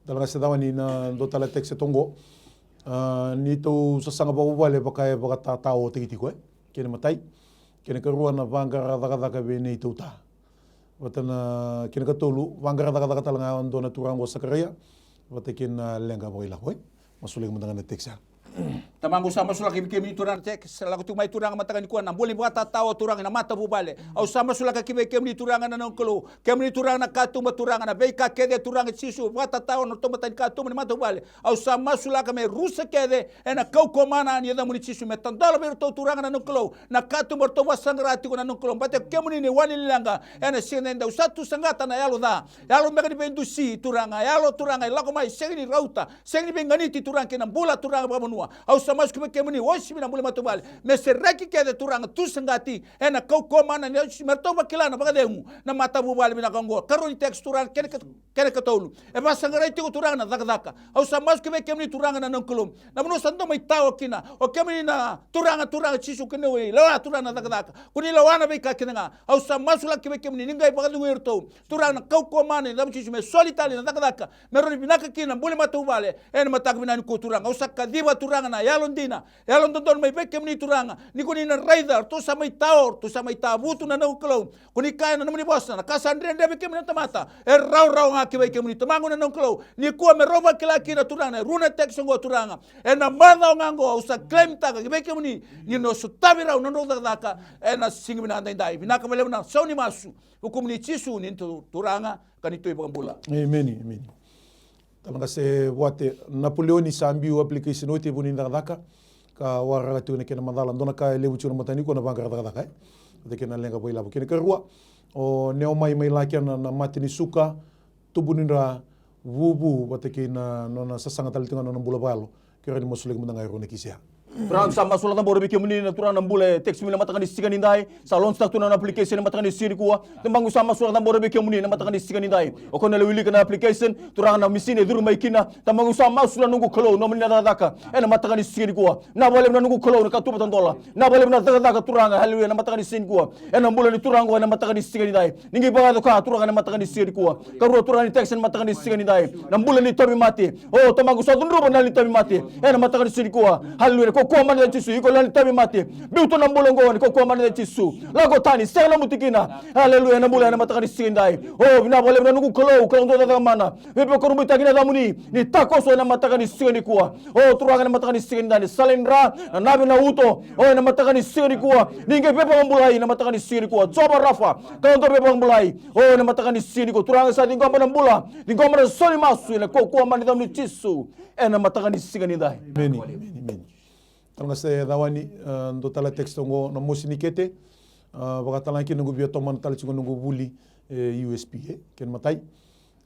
Talega se cawani na dua tale text e toqo. A, neitou sasaga vakavuvale vaka e vakatatao tiko, e? Kena matai. Kena karua, na vaqara cakacaka vei neitou ta. Vata na kena katolu, vaqara cakacaka talega e dua na turaga o Sakaraia. Vata kei na leqa vakailavo, e? Masulaki mada ga na text ya. Tamaqu, sa masulaka vei kemuni, Turaga, na text lako tiko mai, Turaga, mataka nikua, na bula ni vakatatao, Turaga, na matavuvale. Au sa masulaka ki vei kemuni, Turaga, na noqu Kalou. Kemuni, Turaga, na katuba, Turaga, na veika kece, Turaga Jisu, vakatatao na nodratou matanikatuba ni matavuvale. Au sa masulaka me rusa kece ena kaukaua mana ni yacamuni Jisu, me tadola vei iratou, Turaga, na noqu Kalou, na katuba ratou vakasaqara tiko, na noqu Kalou. Baleta kemuni na iwali ni leqa ena siga nidai. Au sa tu saqata na yalo ca, yalo beka ni veidusi, Turaga, yalo, Turaga, e lako mai, sega ni rauta, sega ni veiganiti, Turaga, kei na bula, Turaga, vakavanua. Au sa masu ki vei kemuni, uasivi na bula ni matavuvale, me sereki kece, Turaga, tu saqati ena kaukaua mana ni yacamuni Jisu, me ratou vakila na vakacegu na matavuvale vinaka oqo. Karua ni text, Turaga, kena ka, kena katolu. E vakasaqarai tiko, Turaga, na cakacaka. Au sa masu ki vei kemuni, Turaga, na noqu Kalou. Na vanua sa dau mai tawa kina o kemuni na Turaga, Turaga Jisu, kemuni lewa, Turaga, na cakacaka. Koni lewa na veika kece ga. Au sa masulaka ki vei kemuni, ni qai vakacegui iratou, Turaga, na kaukaua mana ni yacamuni Jisu, me soli tale na cakacaka, me rawa ni vinaka kina na bula ni matavuvale ena mataka vinaka nikua, Turaga. Au sa kaciva, Turaga, na yalodina, yalododonu mai vei kemuni, Turaga. Ni koni na raica, ratou sa mai tao, ratou sa mai tavutu, na noqu Kalou. Koni kaya na nomuni vosa, na ka sa dredre vei kemuni na tamata, e rawarawa ga ki vei kemuni, Tamaqu, na noqu Kalou. Nikua me rau vakila kina, Turaga, na rua na text oqo, Turaga. Ena macawa ga oqo au sa claim-taka ki vei kemuni ni na sotavi rau na nodrau cakacaka ena siga vinaka daidai. Vinaka vakalevu na sau ni masu. Vukumuni Jisu, ni tu-, Turaga ka ni tu iVakabula. Emeni, emeni. Talega se vuate, Napoleoni sa biu application oti e vu ni cakacaka ka waraka tiko na kena macala. Dua na ka e levu tiko na mataka nikua na vaqara cakacaka, e? Vata kei na leqa vakailavo. Kena karua, o Neomai mai Lakena, na mate ni suka, tubu ni dra, vuvu, vata kei na nona sasaga tale tiko ga na nona bula vakayalo. Kerea ni masulaki mada ga e rua na kisi ya. Turaga, sa masulaka cabora vei kemuni na Turaga na bula e text mai na mataka ni siga nidai. Sa launch-taka tu na application na mataka ni siga nikua. Tamaqu, sa masulaka cabora vei kemuni na mataka ni siga nidai. O koya na lai wilika na application, Turaga, na misini e curu mai kina. Tamaqu, sa masu na noqu Kalou, nomuni na cakacaka ena mataka ni siga nikua. Vinaka vakalevu na noqu Kalou, na katuba tadola. Vinaka vakalevu na cakacaka, Turaga, haleluya, na mataka ni siga nikua. Ena bula ni turaga oqo ena mataka ni siga nidai. Ni qai vakayaco ka, Turaga, na mataka ni siga nikua. Karua, Turaga, ni text na mataka ni siga nidai. Na bula ni tauvimate. O, Tamaqu, sa cudruva na yalo ni tauvimate ena mataka ni siga nikua. Haleluya, na kaukaua mana ni yaca i Jisu, iko yalo ni tauvimate. Biuta na bula oqo ena kaukaua mana ni yaca i Jisu. Lako tani, sega na nomu tikina. Haleluya, na bula ena mataka ni siga nidai. O, vinaka vakalevu na noqu Kalou, Kalou dau cakacaka mana. Veivakurabuitaki na yacamuni, ni takoso ena mataka ni siga nikua. O, Turaga, ena mataka ni siga nidai, ni sala ni dra, na nave, na uto. O, ena mataka ni siga nikua, ni qai veivakabulai ena mataka ni siga nikua. Jiova Rafa, Kalou dau veivakabulai. O, ena mataka ni siga nikua, Turaga, sa ciqoma na bula, ciqoma na sau ni masu ena kaukaua mana ni yacamuni Jisu ena mataka ni siga nidai. Emeni, emeni, emeni. Talega se cawani, e, dua tale text oqo, na mosi ni kete, e, vakatalega kina noqu via tomana tale tiko noqu vuli, e, U S P, e, kena matai.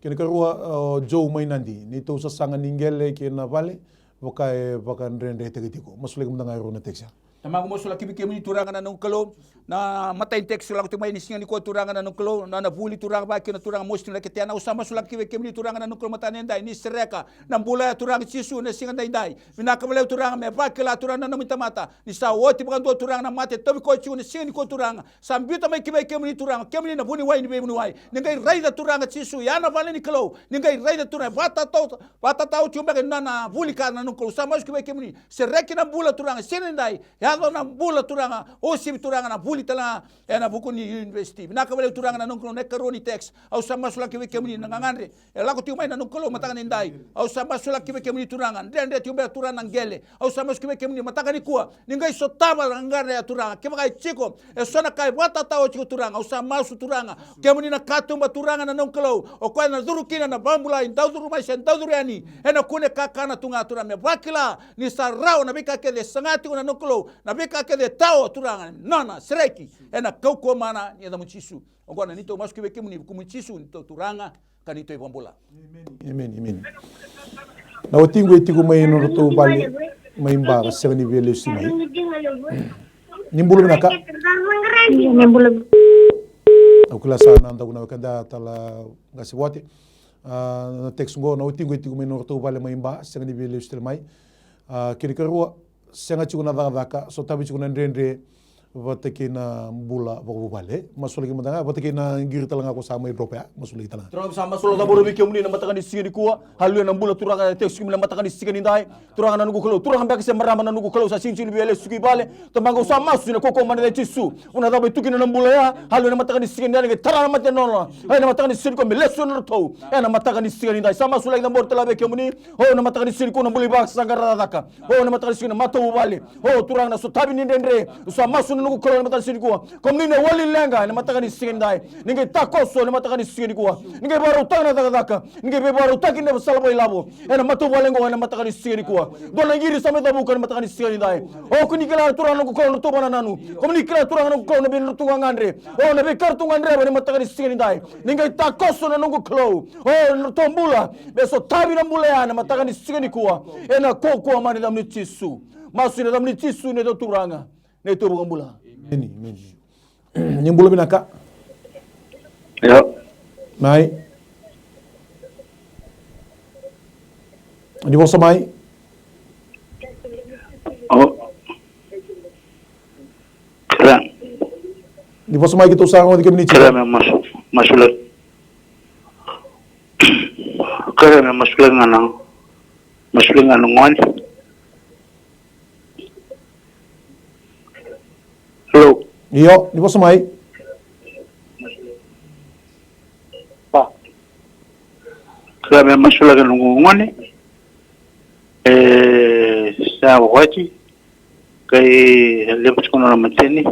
Kena karua, o Joe mai Nadi, neitou sasaga ni qele kei na vale vaka e vakadredretaki tiko. Masulaki mada ga e rua na text ya. Tamaqu, masulaka ki vei kemuni, Turaga, na noqu Kalou. Na matai ni text lako tiko mai ni siga nikua, Turaga, na noqu Kalou, na, na vuli, Turaga, vaka kina, Turaga, mosi ni kete ya. Au sa masulaka ki vei kemuni, Turaga, na noqu Kalou, mataka nidai, ni sereka na bula ya, Turaga Jisu, na siga daidai. Vinaka vakalevu, Turaga, me vakila, Turaga, na nomuni tamata ni sa oti vakadua, Turaga, na mate, tauvi koya tiko na siga nikua, Turaga. Sa biuta mai ki vei kemuni, Turaga, kemuni na vuniwai ni veivuniwai. Ni qai raica, Turaga Jisu, ya na vale ni Kalou. Ni qai raica, Turaga, vakatatao, vakatatao tiko beka na, na vuli ka, na noqu Kalou. Sa masu ki vei kemuni, sereki na bula, Turaga, siga nidai. Yaco na bula, Turaga, uasivi, Turaga, na vu Tale ga ena vuku ni university. Vinaka vakalevu Turaga na noqu Kalou na ikarua ni text. Au sa masulaki vei kemuni na gagadre e lako tiko mai na noqu Kalou mataka ni dai. Au sa masulaki vei kemuni Turaga. Dredre tiko beka Turaga na qele. Au sa masulaki vei kemuni mataka nikua. Ni qai sotava na gagadre ya Turaga. Kevaka e tiko eso na ka e vakatatao tiko Turaga. Au sa masu Turaga. Kemuni na katuba Turaga na noqu Kalou. O koya na curu kina na vakabulai, dau curu mai se dau curu yani. Ena kune kakana tu ga Turaga me vakila ni sa rawa na veika kece e saga tiko na noqu Kalou. Na veika kece e tao Turaga. Nona sereki. Ena kaukauwa mana ni yacamu Jisu. Oqo na neitou masu ki vei kemuni, vukumuni Jisu, neitou Turaga ka neitou iVakabula. Emeni, emeni. Na watiqu e tiko mai nodratou vale mai Ba, sega ni via lesu mai. Ni bula vinaka. Ni bula. Au kila sa na dau na wekada tala qase vote. A, na text qo, na watiqu e tiko mai nodratou vale mai Ba, sega ni via lesu tale mai. A, kena ikarua, sega tiko na cakacaka, sotavi tiko na dredre vata kei na bula vakavuvale. Masulaki mada ga vata kei na qiri tale ga ko sa mai drop ya, masulaki tale ga. Turaga sa masulaki, cabora vei kemuni na mataka ni siga nikua. Haleluya, na bula Turaga e text kemuni na mataka ni siga nidai. Turaga na noqu Kalou, turaga beka se marama na noqu Kalou sa sinisiga ni via lesu ki vale. Tamaqu au sa masu ena kaukauwa mana i Jisu. Au na cava e tu kina na bula ya. Haleluya, na mataka ni siga nidai, ni qai tara na mate nona. Ena mataka ni siga nikua me lesu na nodratou. Ena mataka ni siga nidai sa masulaki, cabora tale vei kemuni. O, na mataka ni siga nikua na bula ivakasaqara cakacaka. O, na mataka ni siga na matavuvale. O, Turaga na sotavi ni dredre. Au sa masu na noqu Kalou na mataka ni siga nikua. Kemuni na wali leqa ena mataka ni siga nidai. Ni qai takoso ena mataka ni siga nikua. Ni qai vakarautaka na cakacaka. Ni qai veivakarautaki na sala vakailavo. Ena matavuvale oqo ena mataka ni siga nikua. Dua na qiri sa mai cavuka ena mataka ni siga nidai. O, kemuni kila Turaga na noqu Kalou na nodratou vakanananu. Kemuni kila Turaga na noqu Kalou na vei nodratou gagadre. O, na veika ratou gadreva ena mataka ni siga nidai. Ni qai takoso na noqu Kalou. O, na nodratou bula. Me sotavi na bula ya ena mataka ni siga nikua. Ena kaukauwa mana i yacamuni Jisu. Masu ena yacamuni Jisu, neitou Turaga, neitou iVakabula. Emeni, emeni. Ni bula vinaka. Io. Mai. Ni vosa mai. O. Kila. Ni vosa mai, keitou sa rogoci kemuni. Kila me masu, masulaki. Kila me masulaki ga na, masulaki ga na gone. Hello. Io, ni vosa mai. Pa. Kila me masulaki na gone. E, sa vakawati. Kai levu tiko na mateni.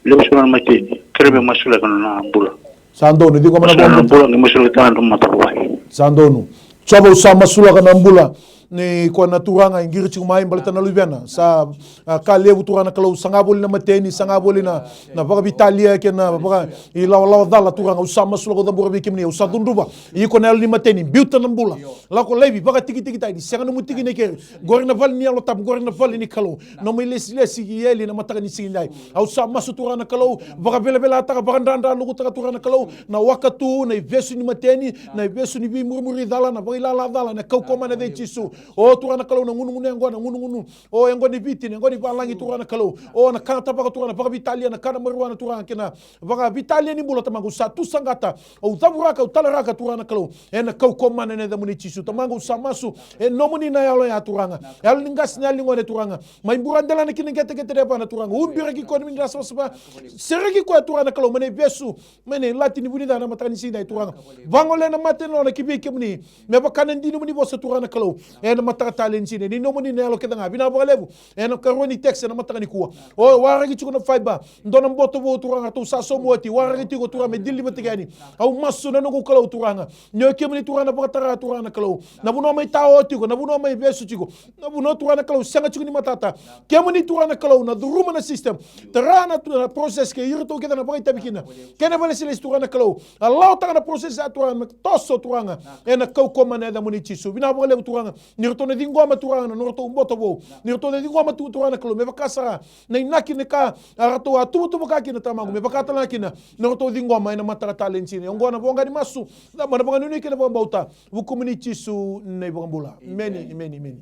Levu tiko na mateni. Kila me masulaki na bula. Sa donu, ciqoma na bula. Bula, qai masulaki tale na matavuvale. Sa donu. Jiova, au sa masulaka na bula ni koya na turaga e qiri tiko mai baleta na luvena. Sa, a, ka levu Turaga na Kalou, saga voli na mateni, saga voli na, na vakaveitalia kei na vakailawalawa cala Turaga. Au sa masulaka, au cabora vei kemuni, au sa cudruva. Iko na yalo ni mateni, biuta na bula. Lako laivi, vakatikitikitaki, sega nomu tiki ni keri. Qori na vale ni Yalo Tabu, qori na vale ni Kalou. Nomu ilesilesi i eli na mataka ni siga nidai. Au sa masu Turaga na Kalou, vakavelavelataka, vakadradralukutaka Turaga na Kalou, na wakatu, na ivesu ni mateni, na ivesu ni veimurimuri cala, na vakailala cala, na kaukauwa mana i Jisu. O Turaga na Kalou, na gunugunu yaqona, na gunugunu. O yaqona ni Viti, na yaqona ni valagi Turaga na Kalou. O na kana tavaka Turaga, na vakaveitalia, na kana marijuana Turaga kei na vakaveitalia ni bula Tamaqu, sa tu saqata. Au cavuraka, au talaraka Turaga na Kalou. Ena kaukauwa mana ena yacamuni Jisu. Tamaqu, au sa masu. E nomuni na yalo ya Turaga. Yalo ni qase, na yalo ni gone Turaga. Mai bura delana kina qeteqete ni yavana Turaga. Ubiraki koya nomuni dra savasava. Sereki koya Turaga na Kalou. Mai na ivesu. Mai na ilati ni vunica na mataka ni siga nidai Turaga. Vagolea na mate nona ki vei kemuni. Me vaka na dina nomuni vosa Turaga na Kalou. Ena mataka talei ni siga nidai. Ni nomuni na yalo kece ga. Vinaka vakalevu. Ena karua ni text ena mataka nikua. O, waraki tiko na fiber. Dua na boto vou Turaga, ratou sa sauma oti, waraki tiko Turaga me deliver tiko yani. Au masu na noqu Kalou Turaga. Ni o kemuni Turaga na vakatara Turaga na Kalou. Na vanua mai tao tiko, na vanua mai vesu tiko. Na vanua Turaga na Kalou, sega tiko ni matata. Kemuni Turaga na Kalou, na curuma na system. Tara na tu-, na process kei iratou kece na vakaitavi kina. Kei na vakailesilesi Turaga na Kalou. A lawataka na process a Turaga, me toso Turaga. Ena kaukauwa mana yacamuni Jisu. Vinaka vakalevu Turaga. Ni ratou na ciqoma Turaga na nodratou boto vou. Ni ratou na ciqoma tu Turaga na Kalou. Me vaka sara na inaki ni ka a ratou a tuvatuvaka kina Tamaqu, me vaka tale ga kina na ratou ciqoma ena mataka talei ni siga. Oqo na voqa ni masu, caba na vakanuinui kei na vakabauta, vukumuni Jisu na iVakabula. Emeni, emeni, emeni.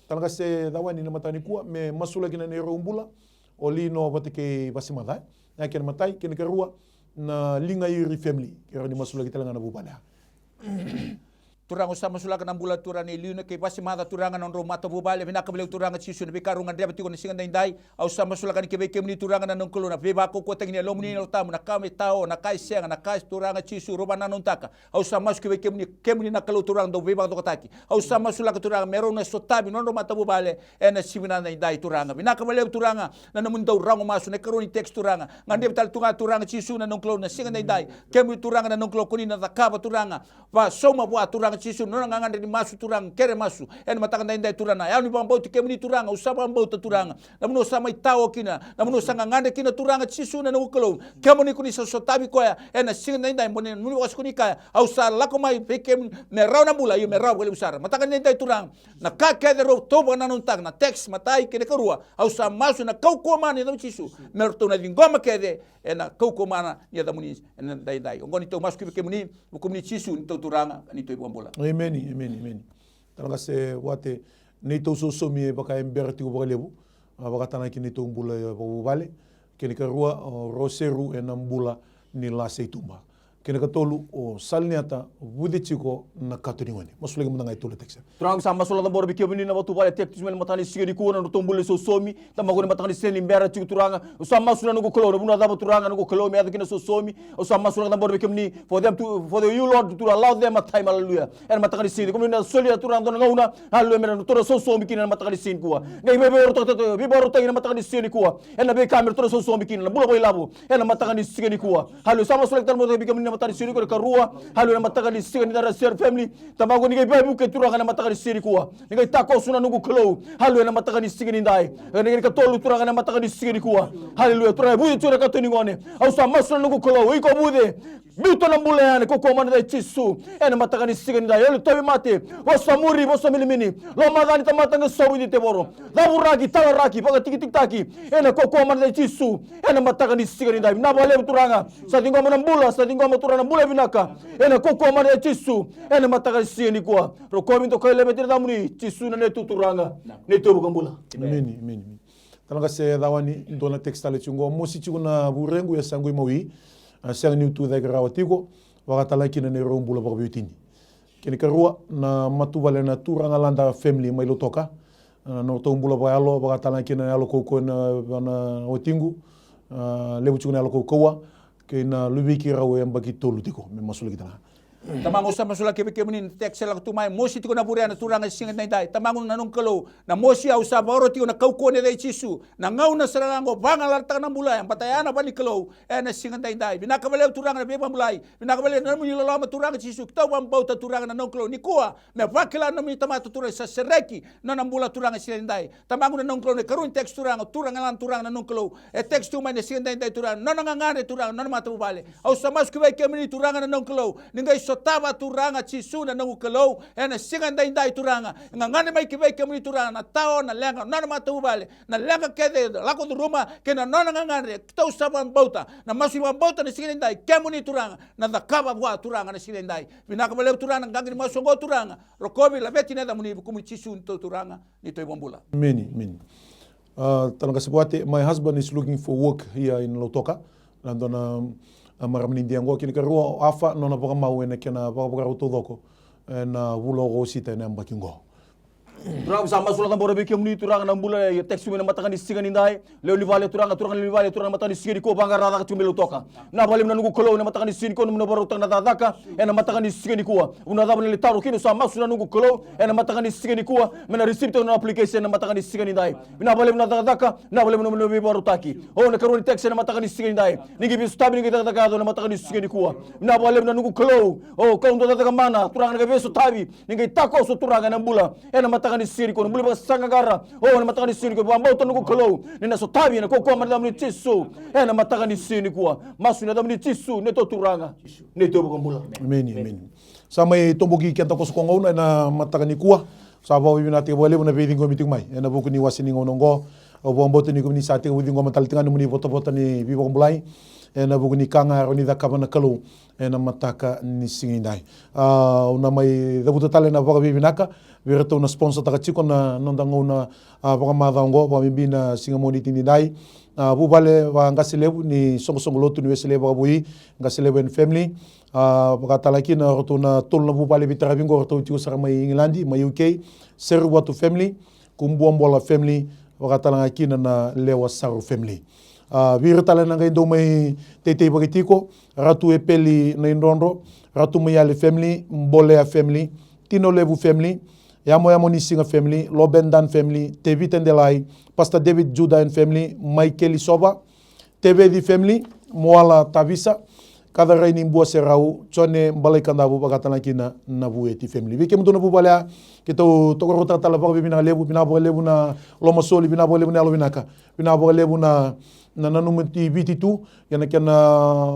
Tale ga se cawani na mataka nikua, me masulaki na neirau bula, o Lino vata kei Vasimaca. Na kena matai, kena karua, na Ligairi family. Keirau ni masulaki tale ga na vuvale. Turaga, au sa masulaka na bula, Turaga, nei Liuna kei Vasemaca, Turaga, na nodrau matavuvale. Vinaka vakalevu, Turaga Jisu, na veika rau gadreva tiko na siga daidai. Au sa masulaka yani ki vei kemuni, Turaga, na noqu Kalou, na veivakaukauwataki ni Yalomuni, na Yalo Tabu, na ka me tao, na ka e sega, na ka, Turaga Jisu, rau vakanananutaka. Au sa masu ki vei kemuni, kemuni na Kalou, Turaga, dau veivakacokotaki. Au sa masulaka, Turaga, me rau na sotavi na nodrau matavuvale ena siga daidai, Turaga. Vinaka vakalevu, Turaga, na nomuni dau rogo masu, na ikarua ni text, Turaga. Gadrevi tale tu ga, Turaga Jisu, na noqu Kalou, na siga daidai. Kemuni, Turaga, na noqu Kalou, ko ni na cakava, Turaga. Vasauma vua, Turaga Jisu, na nona gagadre ni masu, Turaga, kere masu ena mataka daidai, Turaga. Na yavu ni vakabauti kemuni, Turaga, au sa vakabauta, Turaga, na vanua sa mai tao kina, na vanua sa gagadre kina, Turaga Jisu, na noqu Kalou. Kemuni ko ni sa sotavi koya ena siga daidai, mo ni, mo ni vakasukuni kaya, au sa lako mai vei kemuni me rawa na bula, io, me rawa vakalevu sara. Mataka daidai, Turaga, na ka kece rau tou vakanananutaka, na text, matai kei na ikarua, au sa masu ena kaukauwa mana ni yaca i Jisu, me ratou na ciqoma kece ena kaukauwa mana ni yacamuni ena daidai. Oqo neitou masu ki vei kemuni, vukumuni Jisu, neitou Turaga, neitou iVakabula. Emeni, emeni, emeni. Turaga, se vate, neitou sausaumi e vaka e bera tiko vakalevu, a, vaka tale ga kina neitou bula e vakavuvale. Kena ikarua, o Roseru ena bula ni lasa i tuba. Kena ikatolu, o Saliniata vuce tiko na kato ni gone. Masulaki mada ga e tolu na text. Turaga, au sa masu lako cabora vei kemuni na matavuvale, text mai na mataka ni siga nikua, na nodratou bula ni sausaumi. Tamaqu, ena mataka ni siga ni bera tiko, Turaga, au sa masu, na noqu Kalou, na vanua cava, Turaga, na noqu Kalou, me yaco kina sausaumi. Au sa masu lako cabora vei kemuni, for them to, for the, you, Lord, to allow them a time, hallelujah. Ena mataka ni siga, kemuni na solia, Turaga, dua na gauna, hallelujah, me ratou na sausaumi kina ena mataka ni siga nikua. Qai veivakarotaki, veivakarotaki ena mataka ni siga nikua ena veika me ratou na sausaumi kina, na bula vakailavo ena mataka ni siga nikua. Hallelujah, sa masulaki tale mai vei kemuni na mataka ni siga nikua, na ikarua, hallelujah, na mataka ni siga ni dara, share family. Tamaqu, ni qai veivuke, Turaga, na mataka ni siga nikua. Ni qai takoso, na noqu Kalou, hallelujah, na mataka ni siga nidai. Ni qai ikatolu, Turaga, na mataka ni siga nikua, hallelujah, Turaga, e vuce tiko na kato ni gone. Au sa masu, na noqu Kalou, iko vuce. Biuta na bula ya ena kaukauwa mana ni yaca i Jisu ena mataka ni siga nidai. Yalo ni tauvimate, vosa muri, vosa minimini, lomacani tamata, qai savuti tevoro. Cavuraki, talaraki, vakatikitikitaki ena kaukauwa mana ni yaca i Jisu ena mataka ni siga nidai. Vinaka vakalevu, Turaga, sa ciqoma na bula, sa ciqoma, Turaga, na bula e vinaka ena kaukauwa mana ni yaca i Jisu ena mataka ni siga nikua. Rokovi, dokai, laveti na yacamuni, Jisu na neitou Turaga, neitou iVakabula. Emeni, emeni, emeni. Turaga, se cawani dua na text tale tiko qo, mosi tiko na vurequ e yasaqu i Maui, a, sega niu tu cake rawa tiko, vaka tale ga kina neirau bula vakaveiwatini. Kena ikarua, na matavuvale na Turagalada family mai Lautoka, a, na nodratou bula vakayalo, vaka tale ga kina na yalo kaukauwa na, na watiqu, a, levu tiko na yalo kaukauwa, kei na luvei keirau e yabaki tolu tiko, me masulaki tale ga. Tamaqu, au sa masulaki vei kemuni na text e lako tu mai, mosi tiko na vure ya na Turaga e siga nidai. Tamaqu, na noqu Kalou, na mosi au sa vakarota tiko na kaukauwa ni yaca i Jisu. Na gauna sara ga qo, vagalalataka na bula ya, baleta ya na vale ni Kalou ena siga nidai. Vinaka vakalevu, Turaga, na veivakabulai. Vinaka vakalevu na nomuni loloma, Turaga Jisu. Keitou vakabauta, Turaga, na noqu Kalou, nikua me vakila na nomuni tamata, Turaga, sa sereki na nona bula, Turaga, e siga nidai. Tamaqu, na noqu Kalou, na ikarua ni text, Turaga, Turagalada, Turaga, na noqu Kalou, e text tu mai na siga nidai, Turaga, na nona gagadre, Turaga, na nona matavuvale. Au sa masu ki vei kemuni, Turaga, na noqu Kalou, ni qai sotava, Turaga Jisu, na noqu Kalou, ena siga nidai, Turaga. E gagadre mai ki vei kemuni, Turaga, na tao, na leqa, na nona matavuvale, na leqa kece e lako curuma, kei na nona gagadre. Keitou sa vakabauta, na masu ni vakabauta na siga nidai, kemuni, Turaga, na cakava vua, Turaga, na siga nidai. Vinaka vakalevu, Turaga, na qaqi ni masu oqo, Turaga. Rokovi, laveti na yacamuni, vukumuni Jisu, neitou Turaga, neitou iVakabula. Emeni, emeni. A, Turaga, se vate, my husband is looking for work here in Lautoka. Na dua na, a, marama ni Idia qo. Kena ikarua, o Afa, nona vakamau ena kena vakavakarau taucoko ena vula o Okosita ena yabaki qo. Turaga, au sa masu lako cabora vei kemuni, Turaga, na bula e text mai na mataka ni siga nidai. Lewe ni vale, Turaga, turaga ni vale, Turaga, na mataka ni siga nikua, vaqara cakacaka tiko mai Lautoka. Vinaka vakalevu, na noqu Kalou, na mataka ni siga nikua, nomuni vakarautaka na cakacaka ena mataka ni siga nikua. Vanua cava na lai taro kina, au sa masu, na noqu Kalou, ena mataka ni siga nikua, me na receive tiko na application ena mataka ni siga nidai. Vinaka vakalevu na cakacaka, vinaka vakalevu na nomuni veivakarautaki. O, na ikarua ni text ena mataka ni siga nidai. Ni qai veisotavi, ni qai cakacaka yaco ena mataka ni siga nikua. Vinaka vakalevu, na noqu Kalou. O, Kalou dau cakacaka mana, Turaga, na qai veisotavi. Ni qai takoso, Turaga, na bula ena mataka ni siga nikua, na bula vakasaqaqara. O, ena mataka ni siga nikua, vakabauta, noqu Kalou, ni na sotavi ena kaukauwa mana ni yacamuni Jisu ena mataka ni siga nikua. Masu ena yacamuni Jisu, neitou Turaga, neitou iVakabula. Emeni, emeni. Sa mai toboki keda koso ko gauna ena mataka nikua. Sa vakavinavinakataki vakalevu na veiciqomi tiko mai ena vuku ni wase ni gauna oqo. Au vakabauta ni kemuni sa tekivu ciqoma tale tiko ga nomuni votavota ni veivakabulai ena vuku ni ka ga e rawa ni cakava na Kalou ena mataka ni siga nidai. A, au na mai cavuta tale na vakavinavinaka vei iratou na sponsor-taka tiko na noda gauna, a, vakamacawa oqo, vakabibi na siga Moniti nidai. A, vuvale vaqase levu ni soqosoqo lotu ni Wesele vakavoui, Qase levu and family. A, vakatalega kina o ratou na tolu na vuvale veitaravi qo, o ratou tiko sara mai Igiladi, mai U K, Seruvatu family, Kubuabola family, vakatalega kina na Lewa Saru family. A, vei ira tale na qai dau mai teitei vakatiko, Ratu Epeli Naidrodro, Ratu Maiale family, Bolea family, Tino Levu family, Yamoyamo ni Siga family, Lobendan family, Tevita Delai, Pastor David Juda and family, Maikeli Sova, Teveci family, Moala Tavisa, Kacarai ni Bua Serau, Jone Balai Kadavu, vakatalega kina na Vueti family. Vei kemudou na vuvale ya, keitou tokaruataka tale vakavinavinaka levu, vinaka vakalevu na lomasoli, vinaka vakalevu na yalovinaka, vinaka vakalevu na, na nanuma ni Viti tu, ena kena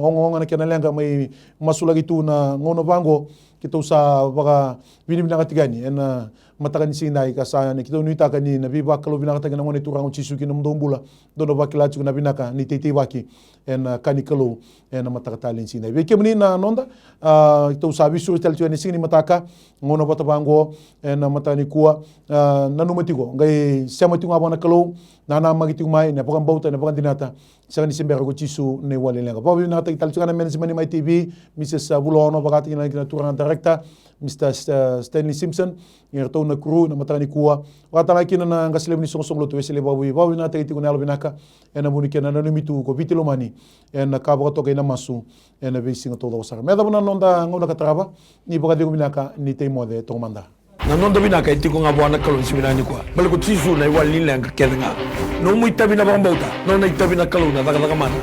ogaoga, na kena leqa mai masulaki tu na gauna vaqo, keitou sa vakavinavinaka tiko yani ena mataka ni siga edai, ka sa na keitou nuitaka ni na veivakalouvinakataki na Gone Turaga o Jisu ki na nomudou bula, dou na vakila tiko na vinaka ni teiteivaki ena ka ni Kalou ena mataka tale ni siga edai. Vei kemuni na noda, a, keitou sa veisuri tale tiko ena siga ni mataka, gauna vata vaqo ena mataka nikua, a, nanuma tiko, qai sema tiko ga vua na Kalou, nanamaki tiko mai, na vakabauta, na vakadinata, sega ni se bera ko Jisu na iwali ni leqa. Vakavinavinakataki tale tiko ga na management ni Mai T V, Mrs Vulaono, vakatalega kina na turaga director, Mr S-, Stanley Simpson, kei iratou na crew na mataka nikua. Vakatalega kina na Qase levu ni soqosoqo lotu Wesele vakavoui, vakavinavinakataki tiko na yalovinaka ena vuku ni kena nanumi tu ko Viti lomani ena ka vakatokai na masu ena veisiga taucoko sara. Me yacova na noda gauna ka tarava, ni vakacegu vinaka, ni tei moce toka mada. Na noda vinaka e tiko ga vua na Kalou ni siga vinaka nikua. Baleta ko Jisu na iwali ni leqa kece ga. Nomu itavi na vakabauta, nona itavi na Kalou na cakacaka mana.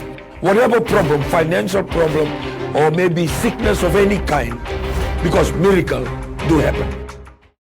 Whatever problem, financial problem, or maybe sickness of any kind, because miracle do happen.